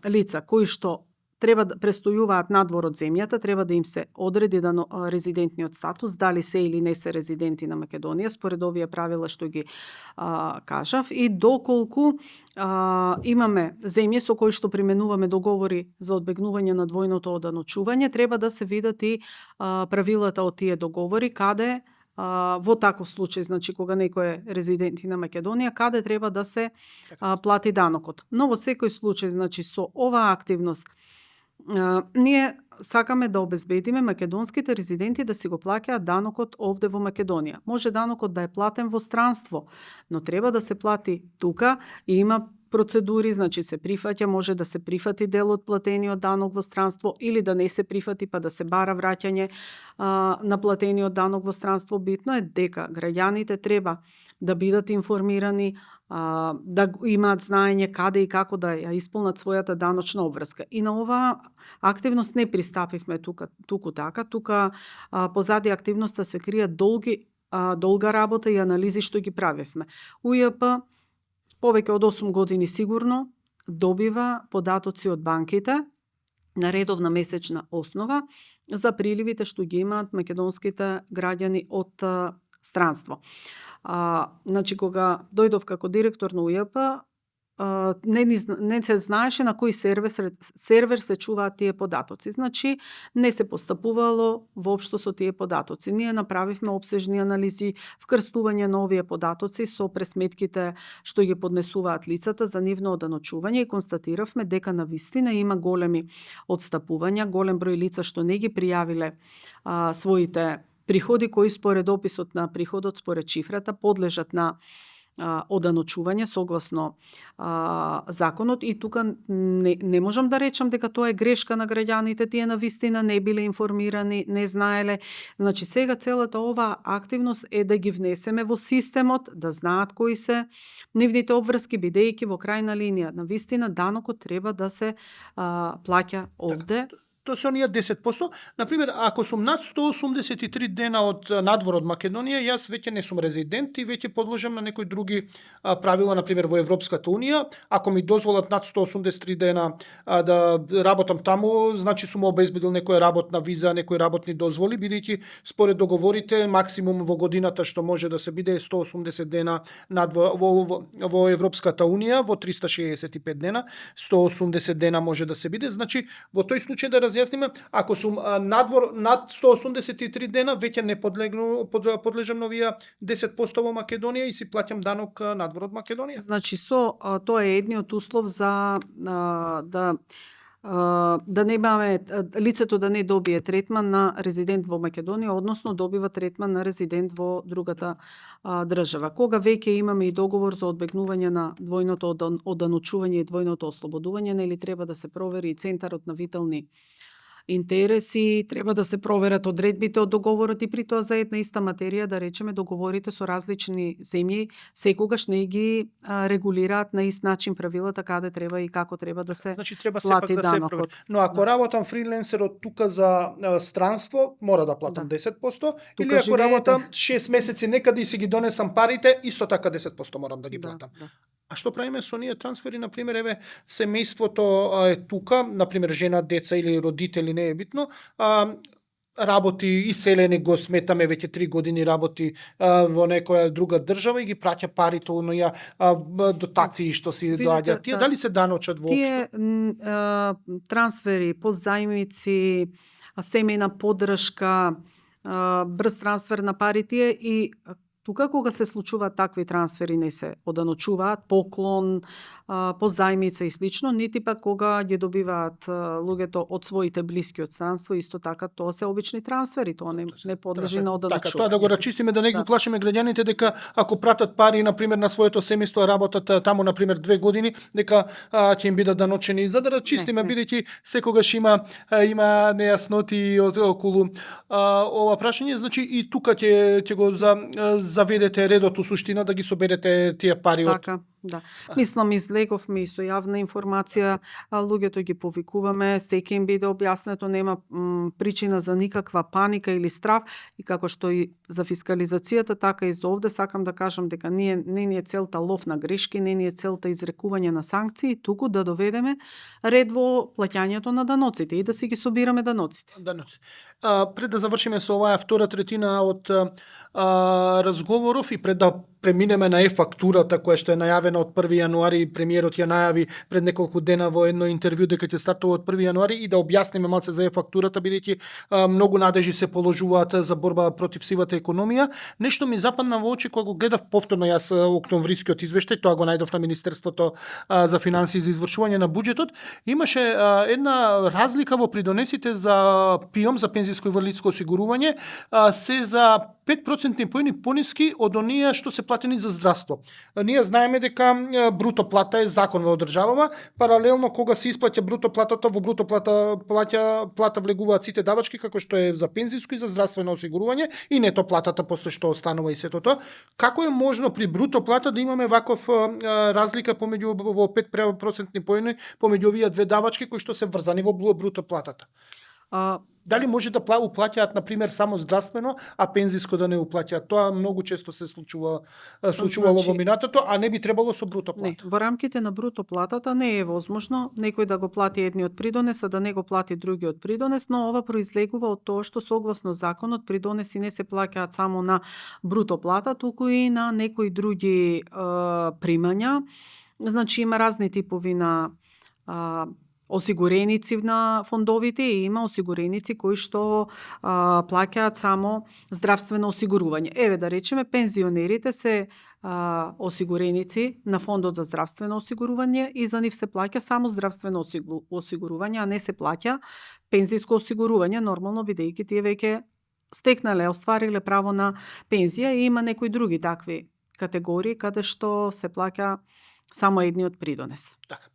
S2: лица кои што треба да престојуваат надвор од земјата, треба да им се одреди резидентниот статус, дали се или не се резиденти на Македонија, според овие правила што ги кажав. И доколку имаме земји со кои што применуваме договори за одбегнување на двојното оданочување, треба да се видат и правилата од тие договори, каде во таков случај, значи кога некој е резиденти на Македонија, каде треба да се плати данокот. Но во секој случај, значи со оваа активност, ние сакаме да обезбедиме македонските резиденти да си го плаќаат данокот овде во Македонија. Може данокот да е платен во странство, но треба да се плати тука и има процедури, значи се прифаќа, може да се прифати дел од платениот данок во странство или да не се прифати па да се бара враќање на платениот данок во странство. Битно е дека граѓаните треба да бидат информирани, да имаат знаење каде и како да ја исполнат својата даночна обврска. И на оваа активност не пристапивме туку така. Тука позади активноста се крија долга работа и анализи што ги правевме. УЈП повеќе од 8 години сигурно добива податоци од банките на редовна месечна основа за приливите што ги имаат македонските граѓани од странство. Значи, кога дојдов како директор на УЈП, не се знаеше на кој сервер се чуваат тие податоци. Значи, не се постапувало воопшто со тие податоци. Ние направивме обсежни анализи, вкрстување на овие податоци со пресметките што ги поднесуваат лицата за нивно оданочување и констатиравме дека навистина има големи одстапувања, голем број лица што не ги пријавиле своите приходи кои според описот на приходот, според цифрата, подлежат на оданочување согласно законот. И тука не можам да речам дека тоа е грешка на граѓаните, тие навистина не биле информирани, не знаеле. Значи сега целата оваа активност е да ги внесеме во системот, да знаат кои се нивните обврски, бидејќи во крајна линија навистина данокот треба да се плаќа овде.
S1: Тоа се оние 10%. Например, ако сум над 183 дена од надвор од Македонија, јас веќе не сум резидент и веќе подложам на некои други правила, например во Европската унија. Ако ми дозволат над 183 дена да работам таму, значи сум обезбедил некоја работна виза, некои работни дозволи, бидејќи според договорите максимум во годината што може да се биде 180 дена во Европската унија, во 365 дена, 180 дена може да се биде. Значи, во тој случај да разјасниме, ако сум надвор над 183 дена, веќе не подлежам на овие 10% во Македонија и си плаќам данок надвор од Македонија.
S2: Значи тоа е едниот услов за да не имаме лицето да не добие третман на резидент во Македонија, односно добива третман на резидент во другата држава. Кога веќе имаме и договор за одбегнување на двојното оданочување и двојното ослободување, нели треба да се провери и центарот на витални интереси, треба да се проверат одредбите од договорот и при тоа за една иста материја, да речеме, договорите со различни земји секогаш не ги регулираат на ист начин правилата каде треба и како треба да се
S1: Значи треба сепак
S2: плати
S1: да се
S2: данокот.
S1: провери. Но ако работам фриленсер од тука за странство, мора да платам 10%, или ако
S2: живеете.
S1: работам 6 месеци некаде и си ги донесам парите, исто така 10% морам да ги платам.
S2: Да.
S1: А што правиме со ние трансфери, на пример, еве семејството е тука, на пример жена, деца или родители, не е битно, работи иселени, го сметаме веќе 3 години работи во некоја друга држава и ги праќа парите оноја дотации што си
S2: Видите,
S1: доаѓаат. Тие
S2: да.
S1: дали се даночат воопшто?
S2: Тие трансфери, позајмици, семејна поддршка, брз трансфер на пари, тие и тука кога се случуваат такви трансфери не се оданочуваат, поклон, позајмица и слично, нити пак кога ги добиваат луѓето од своите блиски од странство, исто така тоа се обични трансфери, тоа не подлежи на оданочување.
S1: Така, тоа да го рачистиме, да не ги
S2: Да.
S1: уплашиме граѓаните дека ако пратат пари, на пример, на своето семејство, работат таму, на пример, 2 години, дека ќе им бидат даночени. За да рачистиме,
S2: Не.
S1: бидејќи секогаш има нејасноти околу ова прашање, значи и тука ќе го заведете редот у суштина да ги соберете тие пари од
S2: Така, да. Мислам, излеговме и со јавна информација, луѓето ги повикуваме, секи им биде објаснето, нема причина за никаква паника или страв, и како што и за фискализацијата, така и за овде сакам да кажам дека не ни е целта лов на грешки, не ни е целта изрекување на санкции, туку да доведеме ред во плаќањето на даноците и да си ги собираме даноците.
S1: даноци. Пред да завршиме со оваа втора третина од разговоров и пред да преминеме на е-фактурата која што е најавена од 1 јануари, премиерот ја најави пред неколку дена во едно интервју дека ќе стартува од 1 јануари и да објасниме малце за е-фактурата, бидејќи многу надежи се положуваат за борба против сивата економија. Нешто ми западна во очи кога го гледав повторно јас октомврискиот извештај, тоа го најдов на Министерството за финансии за извршување на буџетот, имаше една разлика во придонесите за ПИОМ, за пензиско и инвалидско осигурување, се за 5% поени пониски од оние што се платени за здравство. Ние знаеме дека бруто плата е закон во државава, паралелно кога се исплаќа бруто платата, во бруто плата влегуваат сите давачки како што е за пензиско и за здравствено осигурување и нето платата после што останува и сето тоа. Како е можно при бруто плата да имаме ваков разлика помеѓу во 5% поени помеѓу овие две давачки кои што се врзани во бруто платата? Дали може да уплаќаат, на пример, само здравствено, а пензиско да не уплаќаат? Тоа многу често се случувало во минатото, а не би требало со бруто плата.
S2: Не, во рамките на бруто платата не е возможно некој да го плати едниот придонес, а да не го плати другиот придонес, но ова произлегува од тоа што согласно законот придонеси не се плаќаат само на бруто плата, туку и на некои други примања. Значи има разни типови на осигуреници на фондовите и има осигуреници кои што плаќаат само здравствено осигурување. Еве да речеме пензионерите се осигуреници на фондот за здравствено осигурување и за нив се плаќа само здравствено осигурување, а не се плаќа пензиско осигурување, нормално бидејќи тие веќе стекнале, оствариле право на пензија и има некои други такви категории каде што се плаќа само едниот придонес.
S1: Така.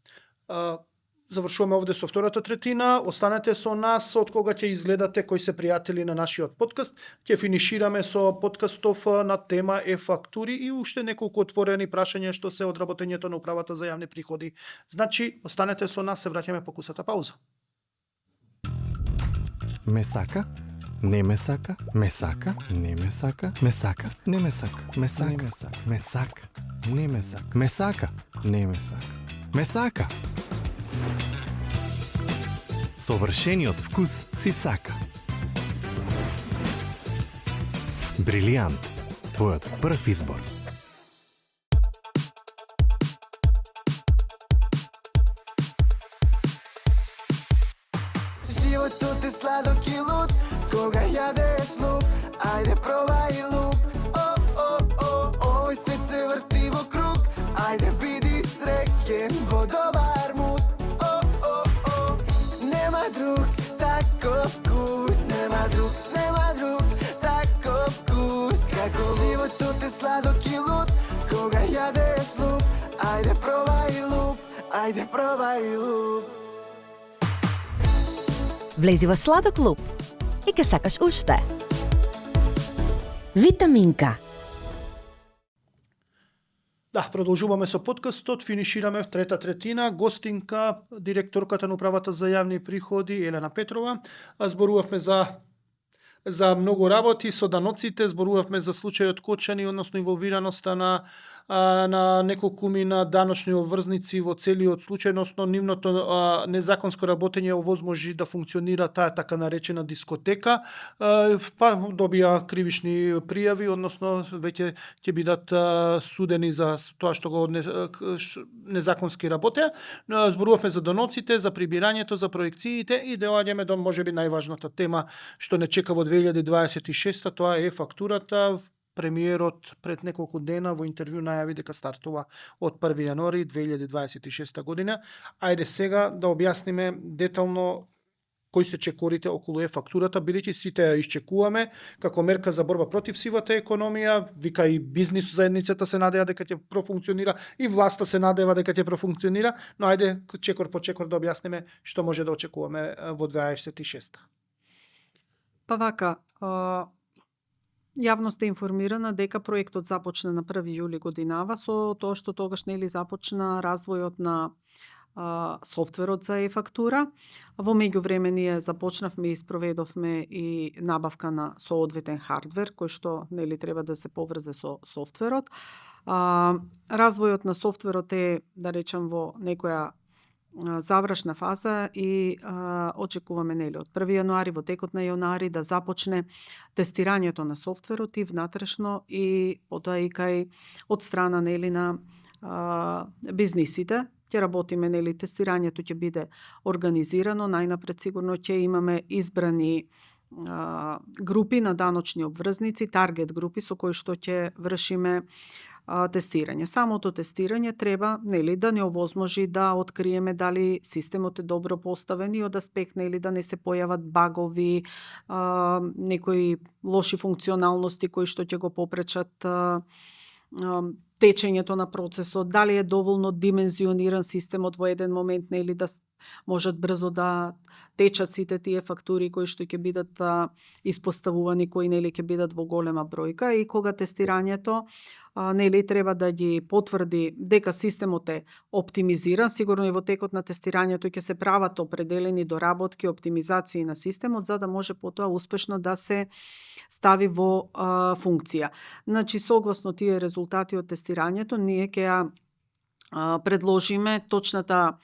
S1: Завршуваме овде со втората третина. Останете со нас од кога ќе изгледате кои се пријатели на нашиот подкаст. Ќе финишираме со подкастов на тема е-фактури и уште неколку отворени прашања што се од работењето на управата за јавни приходи. Значи, останете со нас, се враќаме по кусата пауза.
S3: Ме сака? Не ме сака? Ме сака? Не ме сака? Ме сака? Не ме сака? Ме сака? Ме сака? Не ме сака? Ме сака? Не ме сака? Ме сака? Совршениот вкус си сака. Брилијант, твојот прв избор.
S4: Животот е сладок и луд, кога јадеш луп, ајде пробај луп. Овој свет се врти во круг, ајде биди среќен во добар муд. Нема друг таков вкус, нема друг таков вкус како животот е сладок и луд, кога јадеш луп, ајде пробај луп, ајде пробај луп.
S5: Влези во Сладок клуб и ке сакаш уште. Витаминка.
S1: Да, продолжуваме со подкастот, финишираме в трета третина. Гостинка, директорката на управата за јавни приходи, Елена Петрова. Зборувавме за многу работи со даноците, зборувавме за случајот Кочани, односно инволвираноста на неколкуми на даночни обврзници во целиот случај, односно нивното незаконско работење овозможи да функционира таа така наречена дискотека, па добија кривични пријави, односно веќе ќе бидат судени за тоа што го незаконски работеа. Зборувавме за доноците, за прибирањето, за проекциите и доаѓаме до можеби најважната тема што не чека во 2026, тоа е фактурата. Премиерот пред неколку дена во интервју најави дека стартува од 1 јануари 2026 година. Ајде сега да објасниме детално кои се чекорите околу фактурата, бидејќи сите ја исчекуваме како мерка за борба против сивата економија, вика и бизнис заедницата се надева дека ќе профункционира и власта се надева дека ќе профункционира, но ајде чекор по чекор да објасниме што може да очекуваме во 2026.
S2: Па вака, јавноста е информирана дека проектот започна на 1 јули годинава со тоа што тогаш нели започна развојот на софтверот за фактура. Во меѓувреме ние започнавме и спроведовме и набавка на соодветен хардвер кој што нели треба да се поврзе со софтверот. Развојот на софтверот е, да речам, во некоја завршна фаза и очекуваме нели од 1 јануари во текот на јануари да започне тестирањето на софтверот и внатрешно и потоа и кај од страна нели на бизнисите. Ќе работиме нели тестирањето ќе биде организирано, најнапред сигурно ќе имаме избрани групи на даночни обврзници, таргет групи со кои што ќе вршиме тестирање. Самото тестирање треба нели да не овозможи да откриеме дали системот е добро поставен и од аспект нели да не се појават багови, некои лоши функционалности кои што ќе го попречат течењето на процесот, дали е доволно димензиониран системот во еден момент нели да можат брзо да течат сите тие фактури кои што ќе бидат испоставувани, кои нели ќе бидат во голема бројка и кога тестирањето нели треба да ги потврди дека системот е оптимизиран, сигурно и во текот на тестирањето ќе се прават определени доработки, оптимизации на системот за да може потоа успешно да се стави во функција. Значи согласно тие резултати од тестирањето ние ќе ја предложиме точната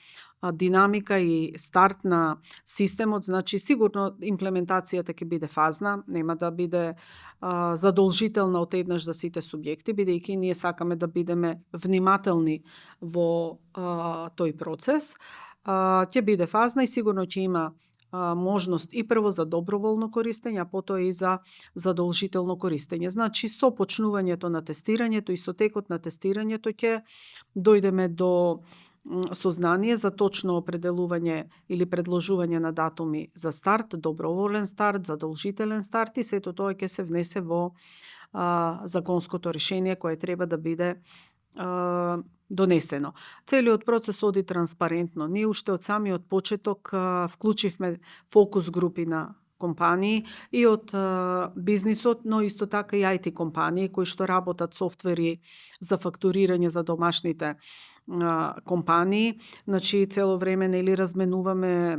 S2: динамика и старт на системот, значи сигурно имплементацијата ќе биде фазна, нема да биде задолжителна од еднаш за сите субјекти, бидејќи ние сакаме да бидеме внимателни во тој процес. Ќе биде фазна и сигурно ќе има можност и прво за доброволно користење, а потоа и за задолжително користење. Значи со почнувањето на тестирањето и со текот на тестирањето ќе дојдеме до сознание за точно определување или предложување на датуми за старт, доброволен старт, задолжителен старт и сето тоа ќе се внесе во законското решение кое треба да биде донесено. Целиот процес оди транспарентно. Ние уште од самиот почеток вклучивме фокус групи на компании и од бизнисот, но исто така и IT компании кои што работат софтвери за фактурирање за домашните компании. Значи цело време нели разменуваме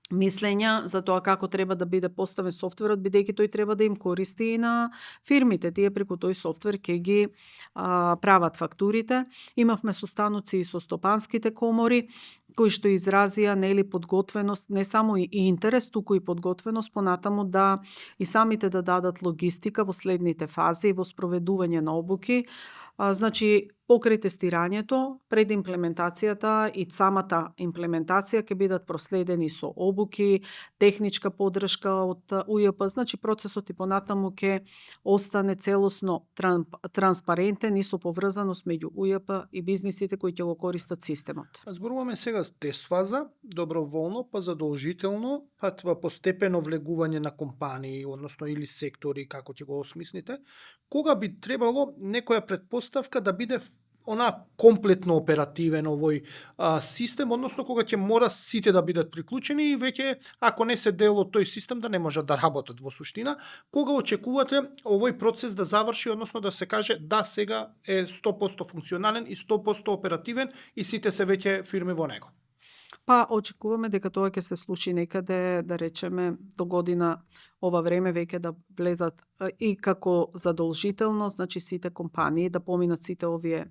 S2: мислења за тоа како треба да биде поставен софтверот, бидејќи тој треба да им користи и на фирмите. Тие преку тој софтвер ќе ги прават фактурите. Имавме состаноци и со стопанските комори, кои што изразија нели подготвеност, не само и интерес, туку и подготвеност понатаму да и самите да дадат логистика во следните фази во спроведување на обуки. Значи, покрај тестирањето, пред имплементацијата и самата имплементација ќе бидат проследени со обуки, техничка поддршка од УЈП, значи процесот и понатаму ќе остане целосно транспарентен и со поврзаност меѓу УЈП и бизнисите кои ќе го користат системот.
S1: Зборуваме сега тест фаза, доброволно, па задолжително, па постепено влегување на компании, односно или сектори, како ќе го осмислите. Кога би требало некоја предпоставка да биде она комплетно оперативен овој систем, односно кога ќе мора сите да бидат приклучени и веќе, ако не се дел од тој систем, да не можат да работат во суштина. Кога очекувате овој процес да заврши, односно да се каже да сега е 100% функционален и 100% оперативен и сите се веќе фирми во него?
S2: Па очекуваме дека тоа ќе се случи некаде, да речеме, до година ова време веќе да влезат и како задолжително, значи сите компании да поминат сите овие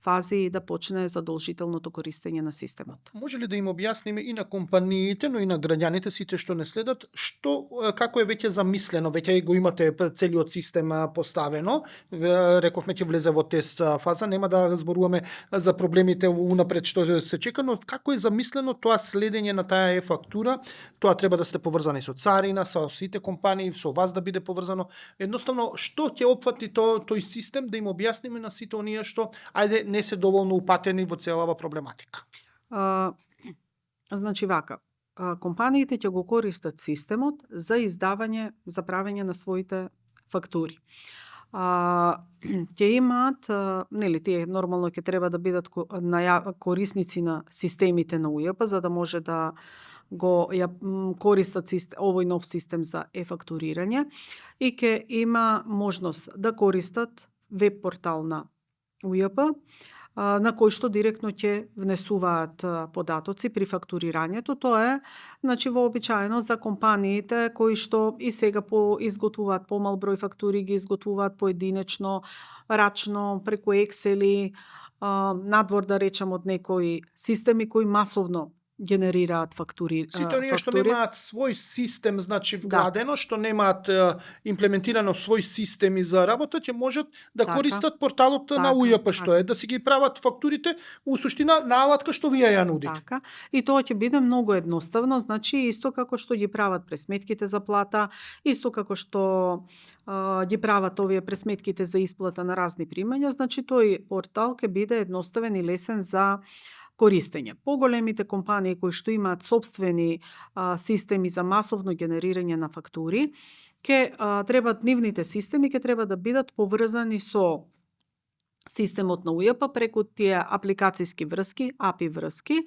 S2: фази и да почне задолжителното користење на системот.
S1: Може ли да им објасниме и на компаниите, но и на граѓаните, сите што не следат, како е веќе замислено, веќе го имате целиот систем поставено, рековме ќе влезе во тест фаза, нема да зборуваме за проблемите унапред што се чека, но како е замислено тоа следење на таа е-фактура, тоа треба да сте поврзани со царина, со сите компании, со вас да биде поврзано. Едноставно, што ќе опфати тој систем, да им објасниме на сите оние што ајде не се доволно упатени во целава проблематика.
S2: Значи вака, компаниите ќе го користат системот за издавање, за правење на своите фактури. Ќе имаат, нели, тие нормално ќе треба да бидат корисници на системите на УЈП, за да може да го користат овој нов систем за е-фактурирање и ќе има можност да користат веб портал на УЈП, на кој што директно ќе внесуваат податоци при фактурирањето. Тоа е, значи, вообичаено за компаниите кои што и сега изготвуваат помал број фактури, ги изготвуваат поединечно, рачно, преку Excel-и, надвор да речем од некои системи кои масовно генерираат фактури.
S1: Сите оние што немаат свој систем, значи вградено, што немаат имплементирано свој системи за работа, ќе можат да користат порталот на УЈП, што е да си ги прават фактурите, у суштина на алатка што вие ја нудите.
S2: Така. И тоа ќе биде многу едноставно, значи исто како што ги прават пресметките за плата, исто како што ги прават овие пресметките за исплата на разни примања, значи тој портал ќе биде едноставен и лесен за користење. Поголемите компании кои што имаат сопствени системи за масовно генерирање на фактури, нивните системи ќе треба да бидат поврзани со системот на УЈП преку тие апликацијски врски, API врски.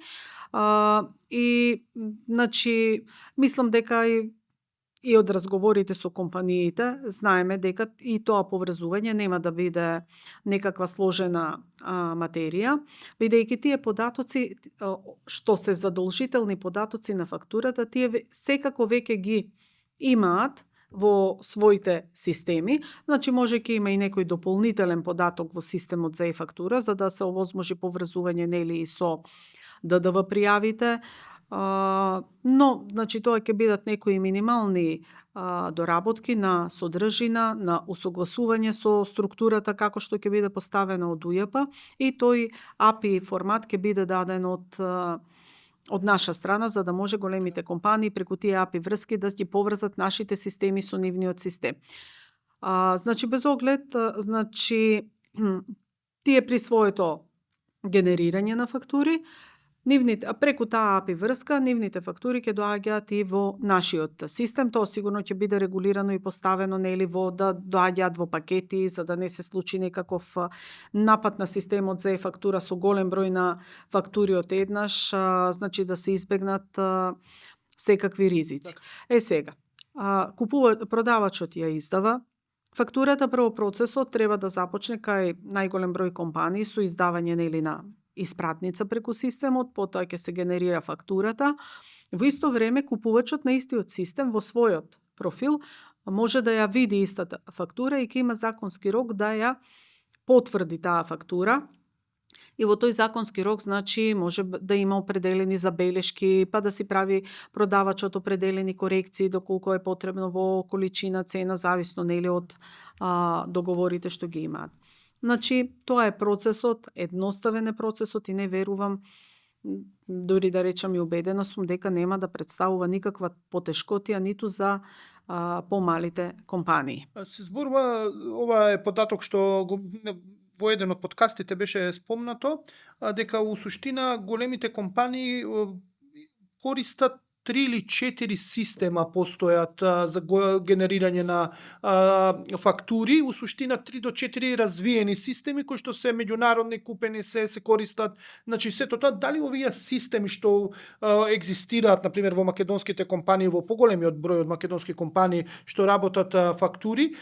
S2: И, значи, мислам дека и од разговорите со компаниите, знаеме дека и тоа поврзување нема да биде некаква сложена материја, бидејќи тие податоци, што се задолжителни податоци на фактурата, тие секако веќе ги имаат во своите системи, значи може ќе има и некој дополнителен податок во системот за е-фактура, за да се овозможи поврзување нели и со ДДВ пријавите, но, значи, тоа ќе бидат некои минимални доработки на содржина, на усогласување со структурата како што ќе биде поставена од УЈП и тој API формат ќе биде даден од наша страна, за да може големите компании преку тие API врски да ги поврзат нашите системи со нивниот систем. Значи, без оглед, значи, тие при своето генерирање на фактури, преку таа API врска, нивните фактури ќе доаѓаат и во нашиот систем. Тоа сигурно ќе биде регулирано и поставено нели во да доаѓаат во пакети, за да не се случи некаков напад на системот за е-фактура со голем број на фактури од еднаш, значи да се избегнат секакви ризици. Сега, продавачот ја издава фактурата, прво процесот треба да започне кај најголем број компании со издавање нели на испратница преку системот, потоа ќе се генерира фактурата. Во исто време, купувачот на истиот систем во својот профил може да ја види истата фактура и ќе има законски рок да ја потврди таа фактура И во тој законски рок, значи, може да има определени забелешки, па да си прави продавачот определени корекции доколку е потребно во количина, цена, зависно нели од договорите што ги имаат. Значи, тоа е процесот, едноставен е процесот и не верувам, дури да речам и убедена сум дека нема да представува никаква потешкотија ниту за помалите компании.
S1: Се зборува, ова е податок што во еден од подкастите беше спомнато, дека у суштина големите компании користат 3 или 4 система постојат за генерирање на фактури, у суштина 3 до 4 развиени системи кои што се меѓународни, купени се користат. Значи сето тоа, дали овие системи што екзистираат на пример во македонските компании, во поголемиот број од македонски компании што работат фактури,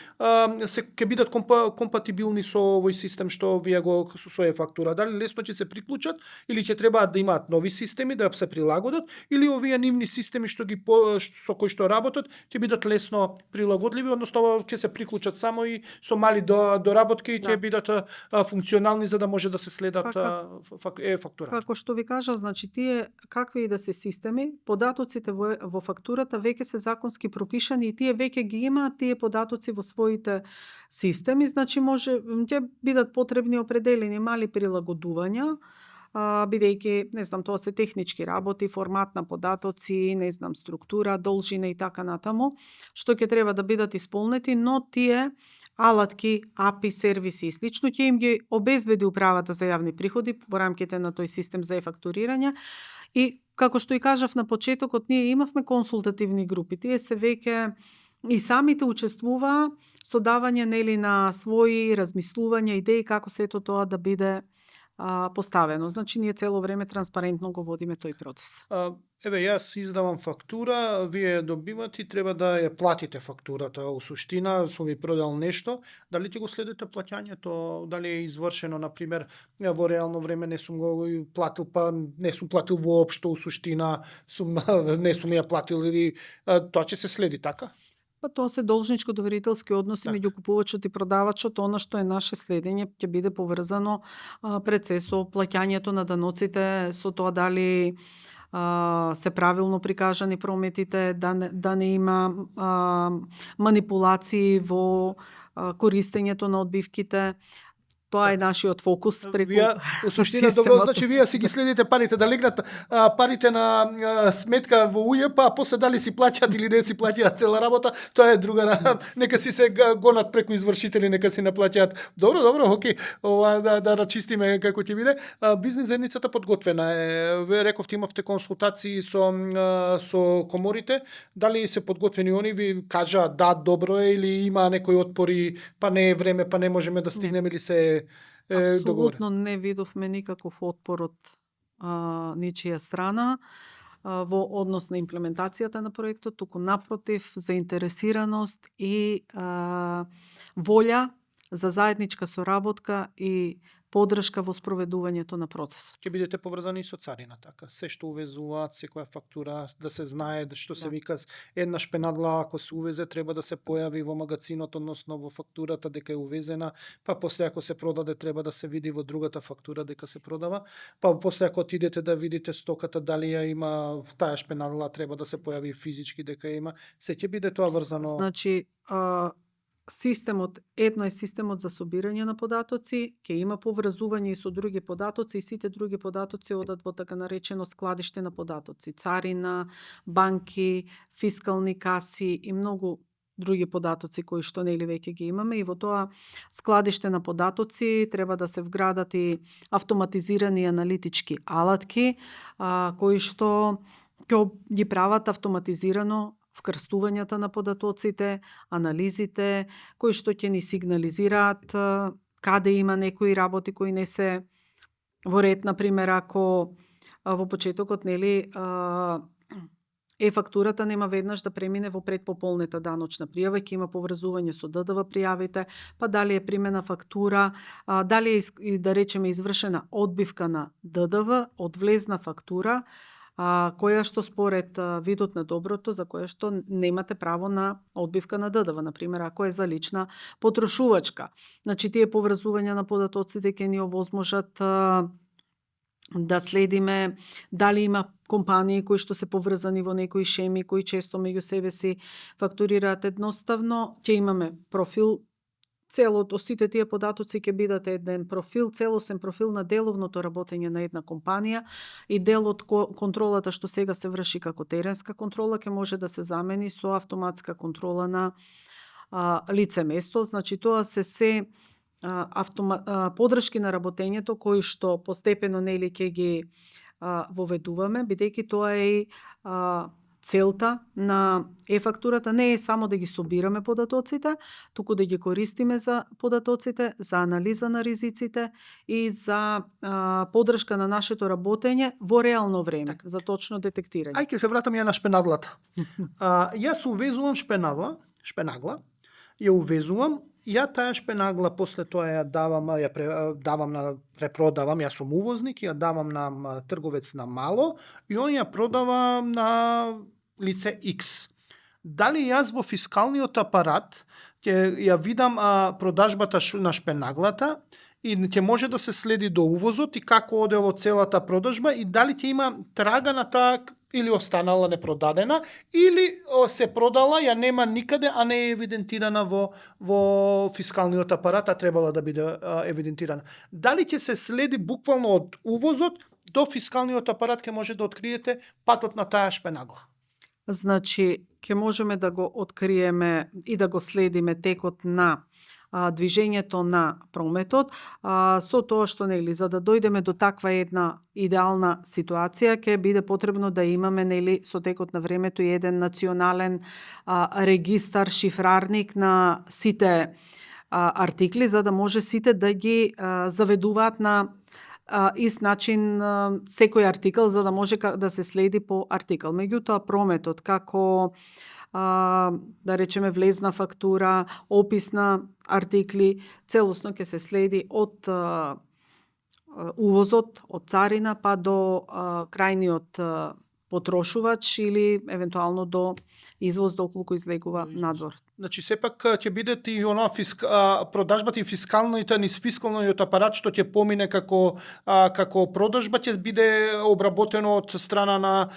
S1: се ќе бидат компатибилни со овој систем што вие го со фактура. Дали лесно ќе се приклучат или ќе требаат да имаат нови системи да се прилагодат, или овие нивни системи што ги со кои што работат ќе бидат лесно прилагодливи, односно ќе се приклучат само и со мали доработки ќе бидат функционални за да може да се следат фактура.
S2: Како што ви кажав, значи тие какви и да се системи, податоците во фактурата веќе се законски пропишани и тие веќе ги имаат тие податоци во своите системи, значи може ќе бидат потребни определени мали прилагодувања, бидејќи, не знам, тоа се технички работи, формат на податоци, не знам, структура, должина и така натаму, што ќе треба да бидат исполнети, но тие алатки, API, сервиси и слично ќе им ги обезбеди управата за јавни приходи во рамките на тој систем за фактурирање. И како што и кажав на почетокот, ние имавме консултативни групи, тие се веќе и самите учествуваа со давање нели на своји размислувања, идеи како сето тоа да биде поставено. Значи, ние цело време транспарентно го водиме тој процес.
S1: Еве, јас издавам фактура, вие добивате и треба да ја платите фактурата. У суштина, сум ви продал нешто, дали ќе го следите плаќањето, дали е извршено, например, во реално време не сум го платил, па не сум платил воопшто, у суштина не сум ја платил, или тоа ќе се следи, така?
S2: Па тоа се должничко-доверителски односи меѓу купувачот и продавачот, она што е наше следење ќе биде поврзано пред се со плаќањето на даноците, со тоа дали се правилно прикажани прометите, да не има манипулации во користењето на одбивките. Тоа е нашиот фокус преку
S1: вие, у суштина, добро, значи вие си ги следите парите, да легнат парите на сметка во УЈП, а после дали си плаќаат или не си плаќаат цела работа, тоа е друга. Нека си се гонат преку извршители, нека си наплаќаат. Добро, окей, да рачистиме како ќе биде. Бизнис заедницата подготвена е. Вие рековте имавте консултации со коморите, дали се подготвени они, ви кажа да, добро е, или има некои отпори, па не е време, па не можеме да стигнеме, или се
S2: апсолутно не видовме никаков отпор од ничија страна во однос на имплементацијата на проектот, туку напротив, заинтересираност и волја за заедничка соработка и подршка во спроведувањето на процесот.
S1: Ќе бидете поврзани со царина, така. Се што увезуваат, секоја фактура, да се знае што се вика една шпенадла, ако се увезе, треба да се појави во магазинот, односно во фактурата дека е увезена, па после ако се продаде, треба да се види во другата фактура дека се продава, па после ако отидете да видите стоката дали ја има таа шпенадла, треба да се појави физички дека ја има. Се ќе биде тоа врзано.
S2: Значи, системот, едно е системот за собирање на податоци, ќе има поврзување и со други податоци, и сите други податоци одат во така наречено складиште на податоци, царина, банки, фискални каси и многу други податоци кои што нели веќе ги имаме, и во тоа складиште на податоци треба да се вградат и автоматизирани аналитички алатки, кои што ќе ги прават автоматизирано вкрстувањата на податоците, анализите, кои што ќе ни сигнализираат каде има некои работи кои не се во ред, например, ако во почетокот нели фактурата нема веднаш да премине во предпополнета даночна пријава, ќе има поврзување со ДДВ пријавите, па дали е примена фактура, дали е да речеме извршена одбивка на ДДВ од влезна фактура, која што според видот на доброто, за која што немате право на одбивка на ДДВ, например, ако е за лична потрошувачка. Значи, тие поврзувања на податоците ќе ни овозможат да следиме дали има компании кои што се поврзани во некои шеми, кои често меѓу себе си фактурираат едноставно. Ќе имаме профил, целот, сите тие податоци ќе бидат еден профил, целосен профил на деловното работење на една компанија и дел од контролата што сега се врши како теренска контрола ќе може да се замени со автоматска контрола на лице место. Значи, тоа се подршки на работењето кои што постепено нели ќе ги воведуваме, бидејќи тоа е и целта на е-фактурата не е само да ги собираме податоците, туку да ги користиме за податоците, за анализа на ризиците и за подршка на нашето работење во реално време, за точно детектирање.
S1: Ајде се вратам ја на шпенаглата. Јас увезувам шпенагла, ја увезувам, ја таа шпенагла после тоа ја давам на препродавам, јас сум увозник, ја давам на трговец на мало и он ја продава на лице X. Дали јас во фискалниот апарат ќе ја видам продажбата на шпенаглата и ќе може да се следи до увозот и како одело целата продажба и дали ќе има трага на таа или останала непродадена, или се продала, ја нема никаде, а не е евидентирана во фискалниот апарат, а требала да биде евидентирана. Дали ќе се следи буквално од увозот до фискалниот апарат ќе може да откриете патот на таа шпенагла?
S2: Значи, ќе можеме да го откриеме и да го следиме текот на движењето на прометот, со тоа што нели за да дојдеме до таква една идеална ситуација ќе биде потребно да имаме нели со текот на времето и еден национален регистар, шифрарник на сите артикли за да може сите да ги заведуваат на ист начин секој артикл за да може да се следи по артикл. Меѓутоа прометот како да речеме влезна фактура, опис на артикли, целосно ќе се следи од увозот, од царина па до крајниот потрошувач или евентуално до извоз доколку излегува надвор.
S1: Значи сепак ќе бидат и она продажбата и фискалната низ фискалниот апарат што ќе помине како продажба ќе биде обработено од страна на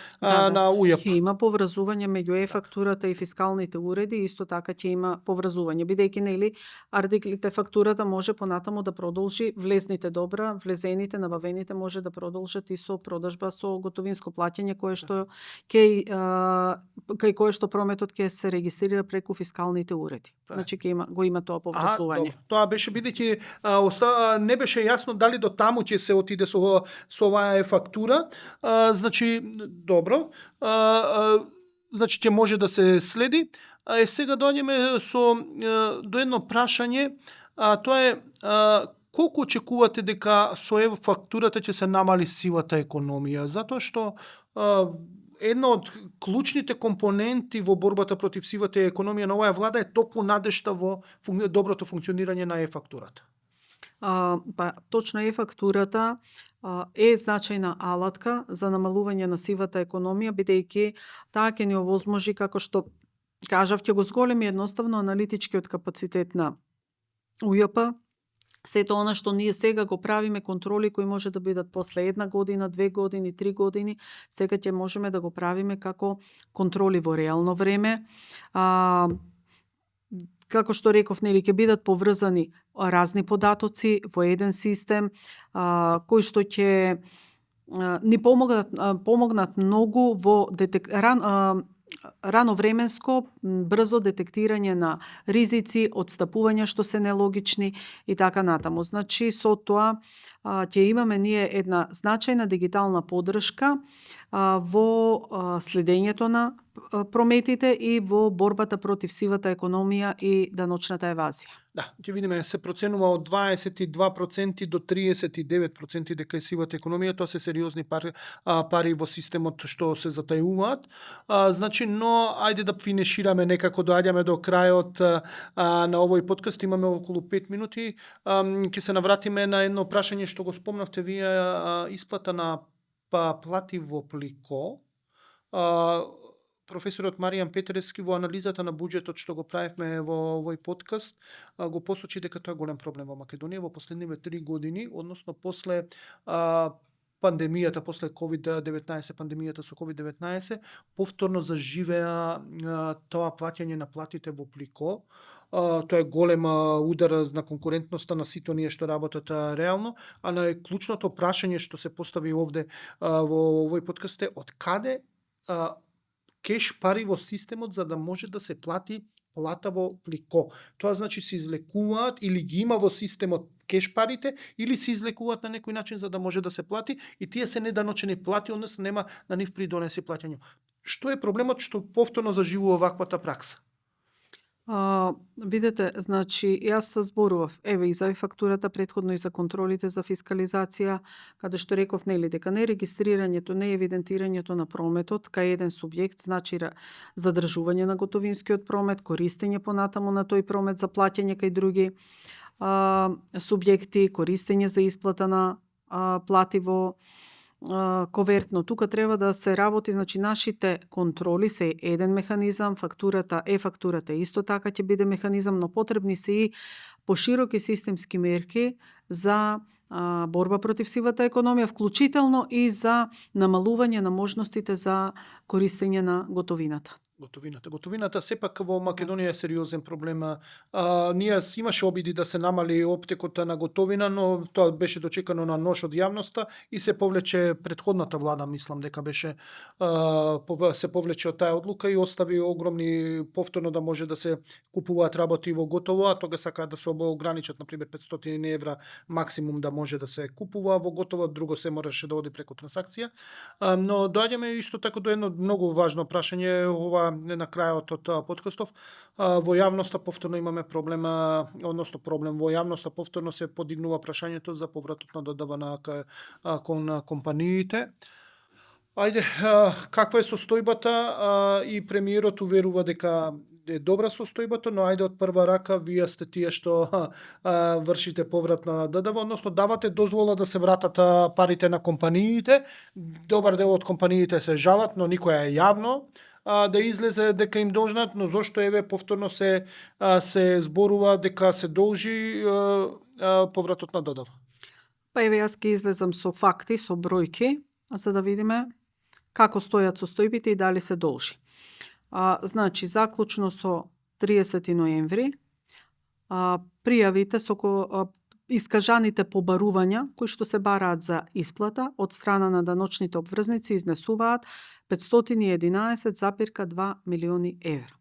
S1: УЈП.
S2: Ќе има поврзување меѓу е-фактурата и фискалните уреди, исто така ќе има поврзување, бидејќи нели артиклите фактурата може понатаму да продолжи, влезните добра, влезените, набавените може да продолжат и со продажба со готовинско плаќање кое што кај кое што прометот ќе се регистрира преку фискалните уреди. Значи го има тоа поврзување.
S1: Тоа беше бидејќи не беше јасно дали до таму ќе се отиде со оваа фактура. Значи добро. Значи ќе може да се следи. Сега доаѓаме до едно прашање. Тоа е колку очекувате дека со фактурата ќе се намали сивата економија? Затоа што една од клучните компоненти во борбата против сивата економија на оваа влада е токму надежта во доброто функционирање на е-фактурата.
S2: Точно е-фактурата е значајна алатка за намалување на сивата економија, бидејќи таа ќе ни овозможи, како што кажав, ќе го зголеми едноставно аналитичкиот капацитет на УЈП. Сето она што ние сега го правиме контроли кои може да бидат после 1 година, 2 години, 3 години, сега ќе можеме да го правиме како контроли во реално време. Како што реков, нели ќе бидат поврзани разни податоци во еден систем, кои што ќе ни помогнат многу во рановременско, брзо детектирање на ризици, одстапувања што се нелогични и така натаму. Значи, со тоа ќе имаме ние една значајна дигитална подршка во следењето на прометите и во борбата против сивата економија и даночната евазија.
S1: Да, ќе видиме, се проценува од 22% до 39% дека е сивата економија, тоа се сериозни пари во системот што се затајуваат. Значи, но ајде да финишираме некако, доаѓаме до крајот на овој подкаст, имаме околу 5 минути. Ќе се навратиме на едно прашање што го спомнавте вие, исплата на плати во плико. Професорот Маријан Петерски во анализата на буџетот што го правевме во овој подкаст го посочи дека тоа е голем проблем во Македонија во последниве 3 години, односно после пандемијата, после COVID-19, пандемијата со COVID-19, повторно заживеа тоа плаќање на платите во плико. Тоа е голем удар на конкурентноста на сите оние што работат реално, а клучното прашање што се постави овде во овој подкаст е од каде кеш пари во системот за да може да се плати плата во плико. Тоа значи се извлекуваат или ги има во системот кеш парите или се извлекуваат на некој начин за да може да се плати и тие се неданочени плати, односно нема на нив придонеси плаќање. Што е проблемот што повторно заживува ваквата пракса?
S2: Видете, значи, јас се зборував, еве и за фактурата претходно и за контролите за фискализација, каде што реков, нели, дека не регистрирањето, не евидентирањето на прометот кај еден субјект, значи задржување на готовинскиот промет, користење понатаму на тој промет за плаќање кај други субјекти, користење за исплата на плати во ковертно. Тука треба да се работи, значи нашите контроли се еден механизам, фактурата исто така ќе биде механизам, но потребни се и пошироки системски мерки за борба против сивата економија, вклучително и за намалување на можностите за користење на готовината.
S1: Готовината сепак во Македонија е сериозен проблем. Ние имаше обиди да се намали оптекот на готовина, но тоа беше дочекано на нож од јавноста и се повлече претходната влада, мислам дека беше се повлече од таа одлука и остави огромни повторно да може да се купуваат работи во готово, а тога сакаат да се ограничат, например 500 евра максимум да може да се купува во готово, друго се мораше да оди преку трансакција. Но доаѓаме исто така до едно многу важно прашање, ова на крајот од подкастов. Во јавноста повторно имаме проблем во јавноста повторно се подигнува прашањето за повратот на ДДВ кон компаниите. Ајде, каква е состојбата и премиерот уверува дека е добра состојбата, но ајде од прва рака вие сте тие што вршите поврат на ДДВ, односно давате дозвола да се вратат парите на компаниите. Добар дел од компаниите се жалат, но никоја е јавно да излезе дека им должнат, но зошто еве повторно се зборува дека се должи повратот на ДДВ?
S2: Па еве јас ќе излезам со факти, со бројки, за да видиме како стојат состојбите и дали се должи. Значи, заклучно со 30 ноември, пријавите со искажаните побарувања кои што се бараат за исплата од страна на даночните обврзници изнесуваат 511,2 милиони евра.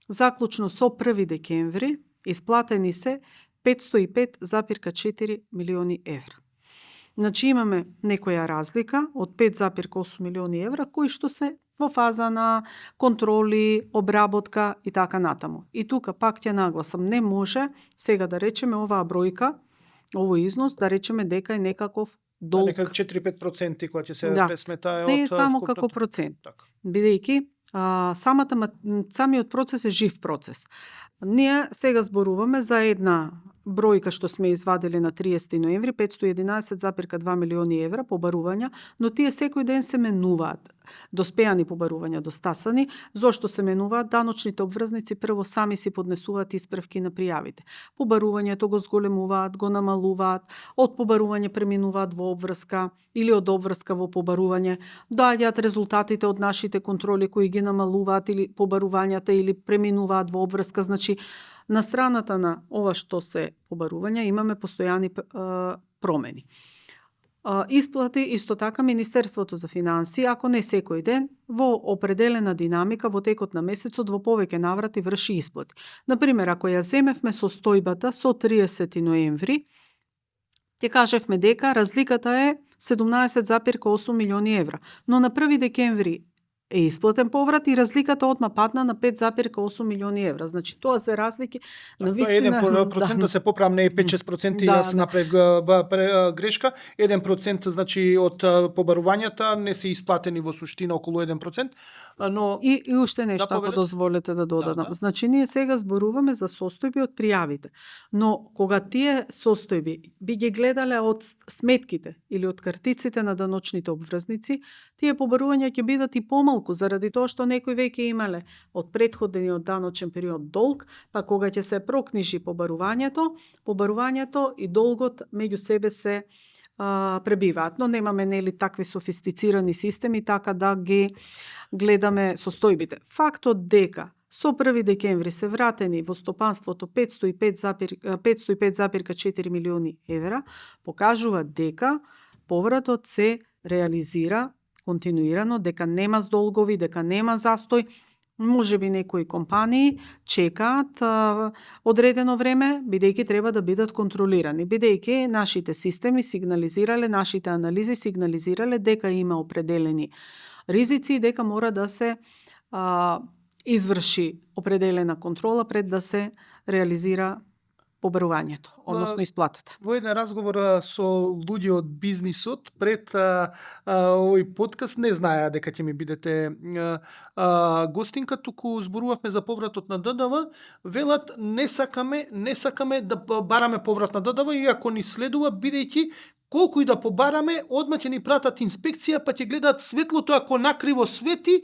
S2: Заклучно со 1 декември исплатени се 505,4 милиони евра. Значи имаме некоја разлика од 5,8 милиони евра кои што се во фаза на контроли, обработка и така натаму. И тука пак ќе нагласам, не може сега да речеме оваа бројка, овој износ, да речеме дека е некаков долг.
S1: Нека 4-5% која ќе се пресметае
S2: не е само како процент. Бидејќи самиот процес е жив процес. Ние сега зборуваме за една бројка што сме извадили на 30 ноември, 511,2 милиони евра побарувања, но тие секој ден се менуваат. Доспеани побарувања, достасани. Зошто се менуваат? Даночните обврзници прво сами си поднесуваат исправки на пријавите. Побарувањето го зголемуваат, го намалуваат, од побарување преминуваат во обврска или од обврска во побарување. Доаѓаат резултатите од нашите контроли кои ги намалуваат или побарувањата или преминуваат во обврска. Значи, на страната на ова што се побарувања имаме постојани промени. Исплати исто така Министерството за финансии, ако не секој ден, во определена динамика во текот на месецот во повеќе наврати врши исплати. Например, ако ја земевме состојбата со 30 ноември, ќе кажевме дека разликата е 17,8 милиони евра, но на 1 декември е исплатен поврат и разликата одма падна на 5,8 милиони евра. Значи тоа се разлики на
S1: Тоа
S2: вистина.
S1: 1% да се поправам, не е 5-6%,
S2: Да,
S1: јас
S2: да.
S1: направив грешка. 1% значи од побарувањата не се исплатени во суштина околу 1%, но
S2: И уште нешто, ако
S1: повелете?
S2: дозволете да додадам.
S1: Да.
S2: Значи, ние сега зборуваме за состојби од пријавите. Но, кога тие состојби би ги гледале од сметките или од картиците на даночните обврзници, тие побарувања ќе бидат и помалку, заради тоа што некои веќе имале од претходниот даночен период долг, па кога ќе се прокнижи побарувањето и долгот меѓу себе се пребиваат. Но немаме нели такви софистицирани системи, така да ги гледаме состојбите. Фактот дека со 1 декември се вратени во стопанството 505,4 милиони евра, покажува дека повратот се реализира континуирано, дека нема здолгови, дека нема застој. Може би некои компании чекаат одредено време, бидејќи треба да бидат контролирани, бидејќи нашите системи сигнализирале, нашите анализи сигнализирале дека има определени ризици и дека мора да се изврши определена контрола пред да се реализира побарувањето, односно исплатата.
S1: во еден разговор со луѓе од бизнисот пред овој подкаст не знаеа дека ќе ми бидете гостинка, туку зборувавме за повратот на ДДВ, велат не сакаме да бараме поврат на ДДВ, иако ни следува, бидејќи колку и да побараме, одма ќе ни пратат инспекција, па ќе гледаат светлото, ако накриво свети,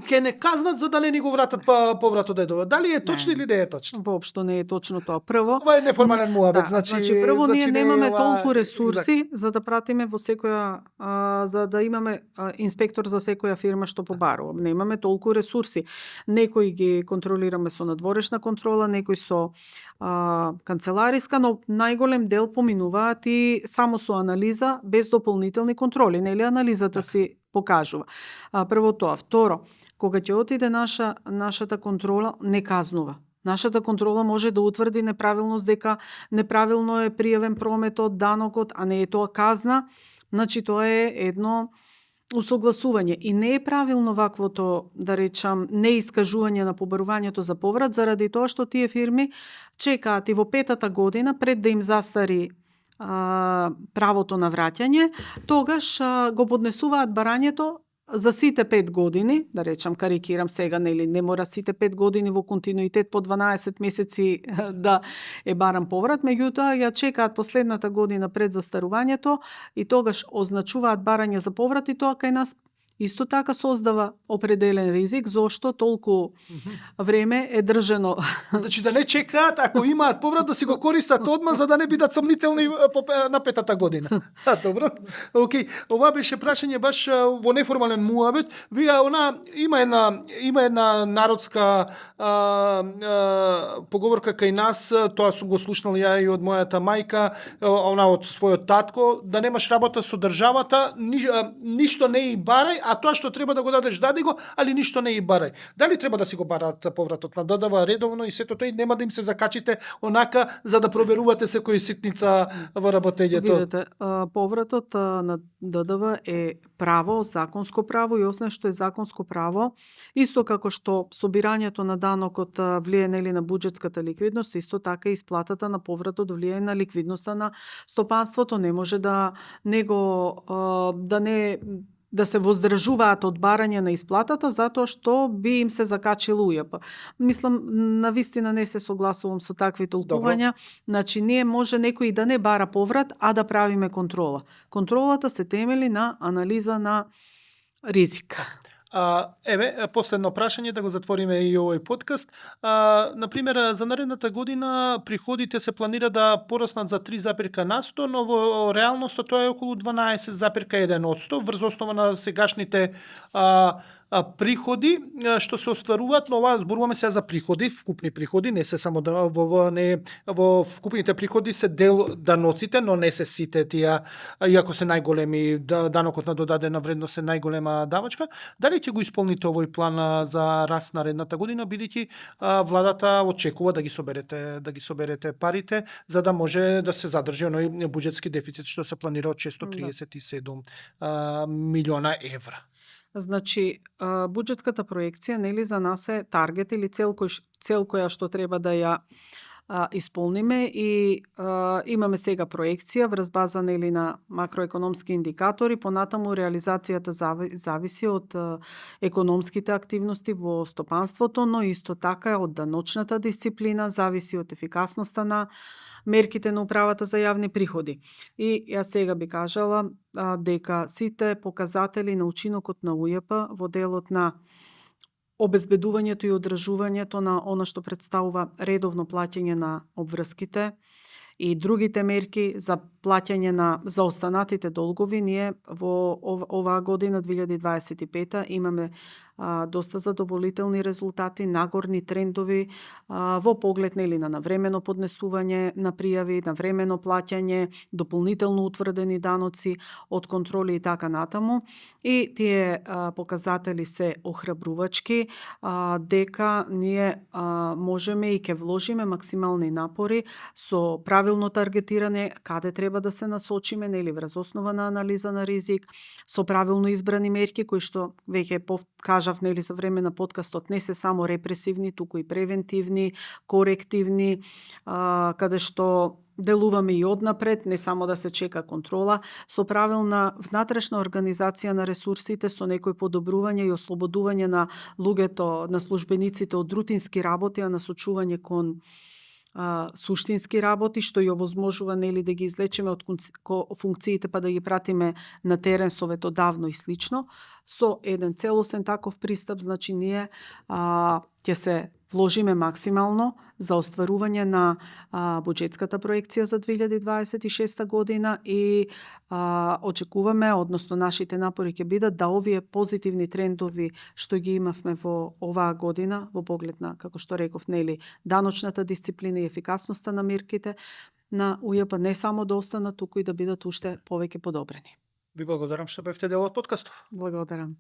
S1: ќе не казнат за да не ни го вратат повратот ДДВ. Дали е точно или не е точно?
S2: Воопшто не е точно тоа. Прво,
S1: Ова е неформален муабет,
S2: значи прво ние
S1: не е
S2: немаме
S1: ова-
S2: толку ресурси за да пратиме во секоја за да имаме инспектор за секоја фирма што побарува. Немаме толку ресурси. Некои ги контролираме со надворешна контрола, некои со канцелариска, но најголем дел поминуваат и само со анализа без дополнителни контроли, нели анализата си покажува. Прво тоа, второ, кога ќе отиде нашата контрола, не казнува. Нашата контрола може да утврди неправилност дека неправилно е пријавен прометот, данокот, а не е тоа казна. Значи тоа е едно усогласување и не е правилно ваквото, да речам, неискажување на побарувањето за поврат, заради тоа што тие фирми чекаат и во 5-та година пред да им застари правото на враќање, тогаш го поднесуваат барањето за сите 5 години, да речам, карикирам сега, нели, не мора сите 5 години во континуитет по 12 месеци да е барам поврат, меѓутоа ја чекаат последната година пред застарувањето и тогаш означуваат барање за поврат и тоа кај нас исто така создава определен ризик, зошто толку време е држено.
S1: Значи да не чекаат, ако имаат поврат, да си го користат одма, за да не бидат сомнителни на 5-та година. Добро. Океј, ова беше прашање баш во неформален муабет. Вие има една народска поговорка кај нас, тоа сум го слушнал ја и од мојата мајка, она од својот татко, да немаш работа со државата, ништо не и барај, а тоа што треба да го дадеш, дади го, али ништо не и барај. Дали треба да си го бараат повратот на ДДВ редовно и сето тоа, и нема да им се закачите онака за да проверувате секоја ситница во работењето?
S2: Видете, повратот на ДДВ е право, законско право и освен што е законско право, исто како што собирањето на данокот влие нели на буџетската ликвидност, исто така и исплатата на повратот влие на ликвидноста на стопанството. Не може да да се воздржуваат од барање на исплатата затоа што би им се закачил ујап. Мислам, навистина не се согласувам со такви толкувања. Значи, ние може некој да не бара поврат, а да правиме контрола. Контролата се темели на анализа на ризик.
S1: Последно прашање, да го затвориме и овој подкаст. Например, за наредната година приходите се планира да пораснат за 3,1%, но во реалноста тоа е околу 12,1%, врз основа на сегашните приходи што се остваруваат, но ова зборуваме сега за приходи, вкупни приходи, не се само во вкупните приходи се дел даноците, но не се сите тие, иако се најголеми, данокот на додадена вредност е најголема давачка. Дали ќе го исполните овој план за раст наредната година, бидејќи владата очекува да ги соберете парите, за да може да се задржи оној буџетски дефицит што се планира од 637 милиона евра?
S2: Значи, буџетската проекција нели за нас е таргет или цел која што треба да ја исполниме и имаме сега проекција врз база нели на макроекономски индикатори, понатаму реализацијата зависи од економските активности во стопанството, но исто така од даночната дисциплина, зависи од ефикасноста на мерките на управата за јавни приходи. И јас сега би кажала дека сите показатели на учинокот на УЈП во делот на обезбедувањето и одржувањето на она што представува редовно плаќање на обврските и другите мерки за плаќање на заостанатите долгови, ние во оваа година 2025 имаме доста задоволителни резултати, нагорни трендови во поглед нели на навремено поднесување на пријави, навремено плаќање, дополнително утврдени даноци од контроли и така натаму. И тие показатели се охрабрувачки дека ние можеме и ќе вложиме максимални напори со правилно таргетирање каде треба да се насочиме, нели врз основа на анализа на ризик, со правилно избрани мерки кои што веќе кажав нели за време на подкастот не се само репресивни, туку и превентивни, корективни, каде што делуваме и однапред, не само да се чека контрола, со правилна внатрешна организација на ресурсите, со некои подобрување и ослободување на луѓето, на службениците од рутински работи, а насочување кон суштински работи, што ја овозможува нели да ги излечеме од функциите па да ги пратиме на терен советодавно и слично. Со еден целосен таков пристап, значи ние ќе се вложиме максимално за остварување на буџетската проекција за 2026 година и очекуваме, односно нашите напори ќе бидат да овие позитивни трендови што ги имавме во оваа година, во поглед на, како што реков, нели, даночната дисциплина и ефикасноста на мерките на УЈП не само да останат, туку и да бидат уште повеќе подобрени.
S1: Ви благодарам што бевте дел од подкастов.
S2: Благодарам.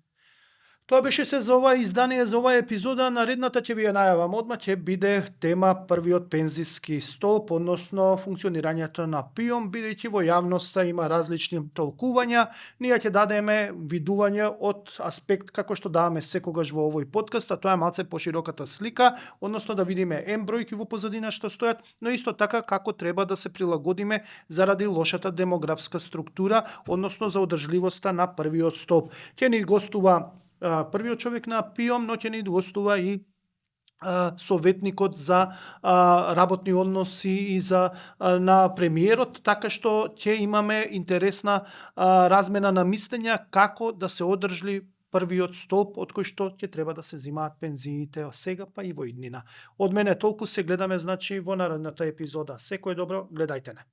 S1: Тоа беше се за ова издание, за оваа епизода. Наредната ќе ви ја најавам одма, ќе биде тема првиот пензиски столб, односно функционирањето на ПИОМ, бидејќи во јавноста има различни толкувања. Ние ќе дадеме видување од аспект како што даваме секогаш во овој подкаст, а тоа е малце пошироката слика, односно да видиме бројки во позадина што стојат, но исто така како треба да се прилагодиме заради лошата демографска структура, односно за одржливоста на првиот столб. Ќе ни гостува првиот човек на ПИОМ, но ќе ни гостува и советникот за работни односи и за на премиерот, така што ќе имаме интересна размена на мислења како да се одржли првиот столб од кој што ќе треба да се земаат пензиите сега па и во иднина. Од мене толку, се гледаме значи во наредната епизода. Секој добро, гледајте не.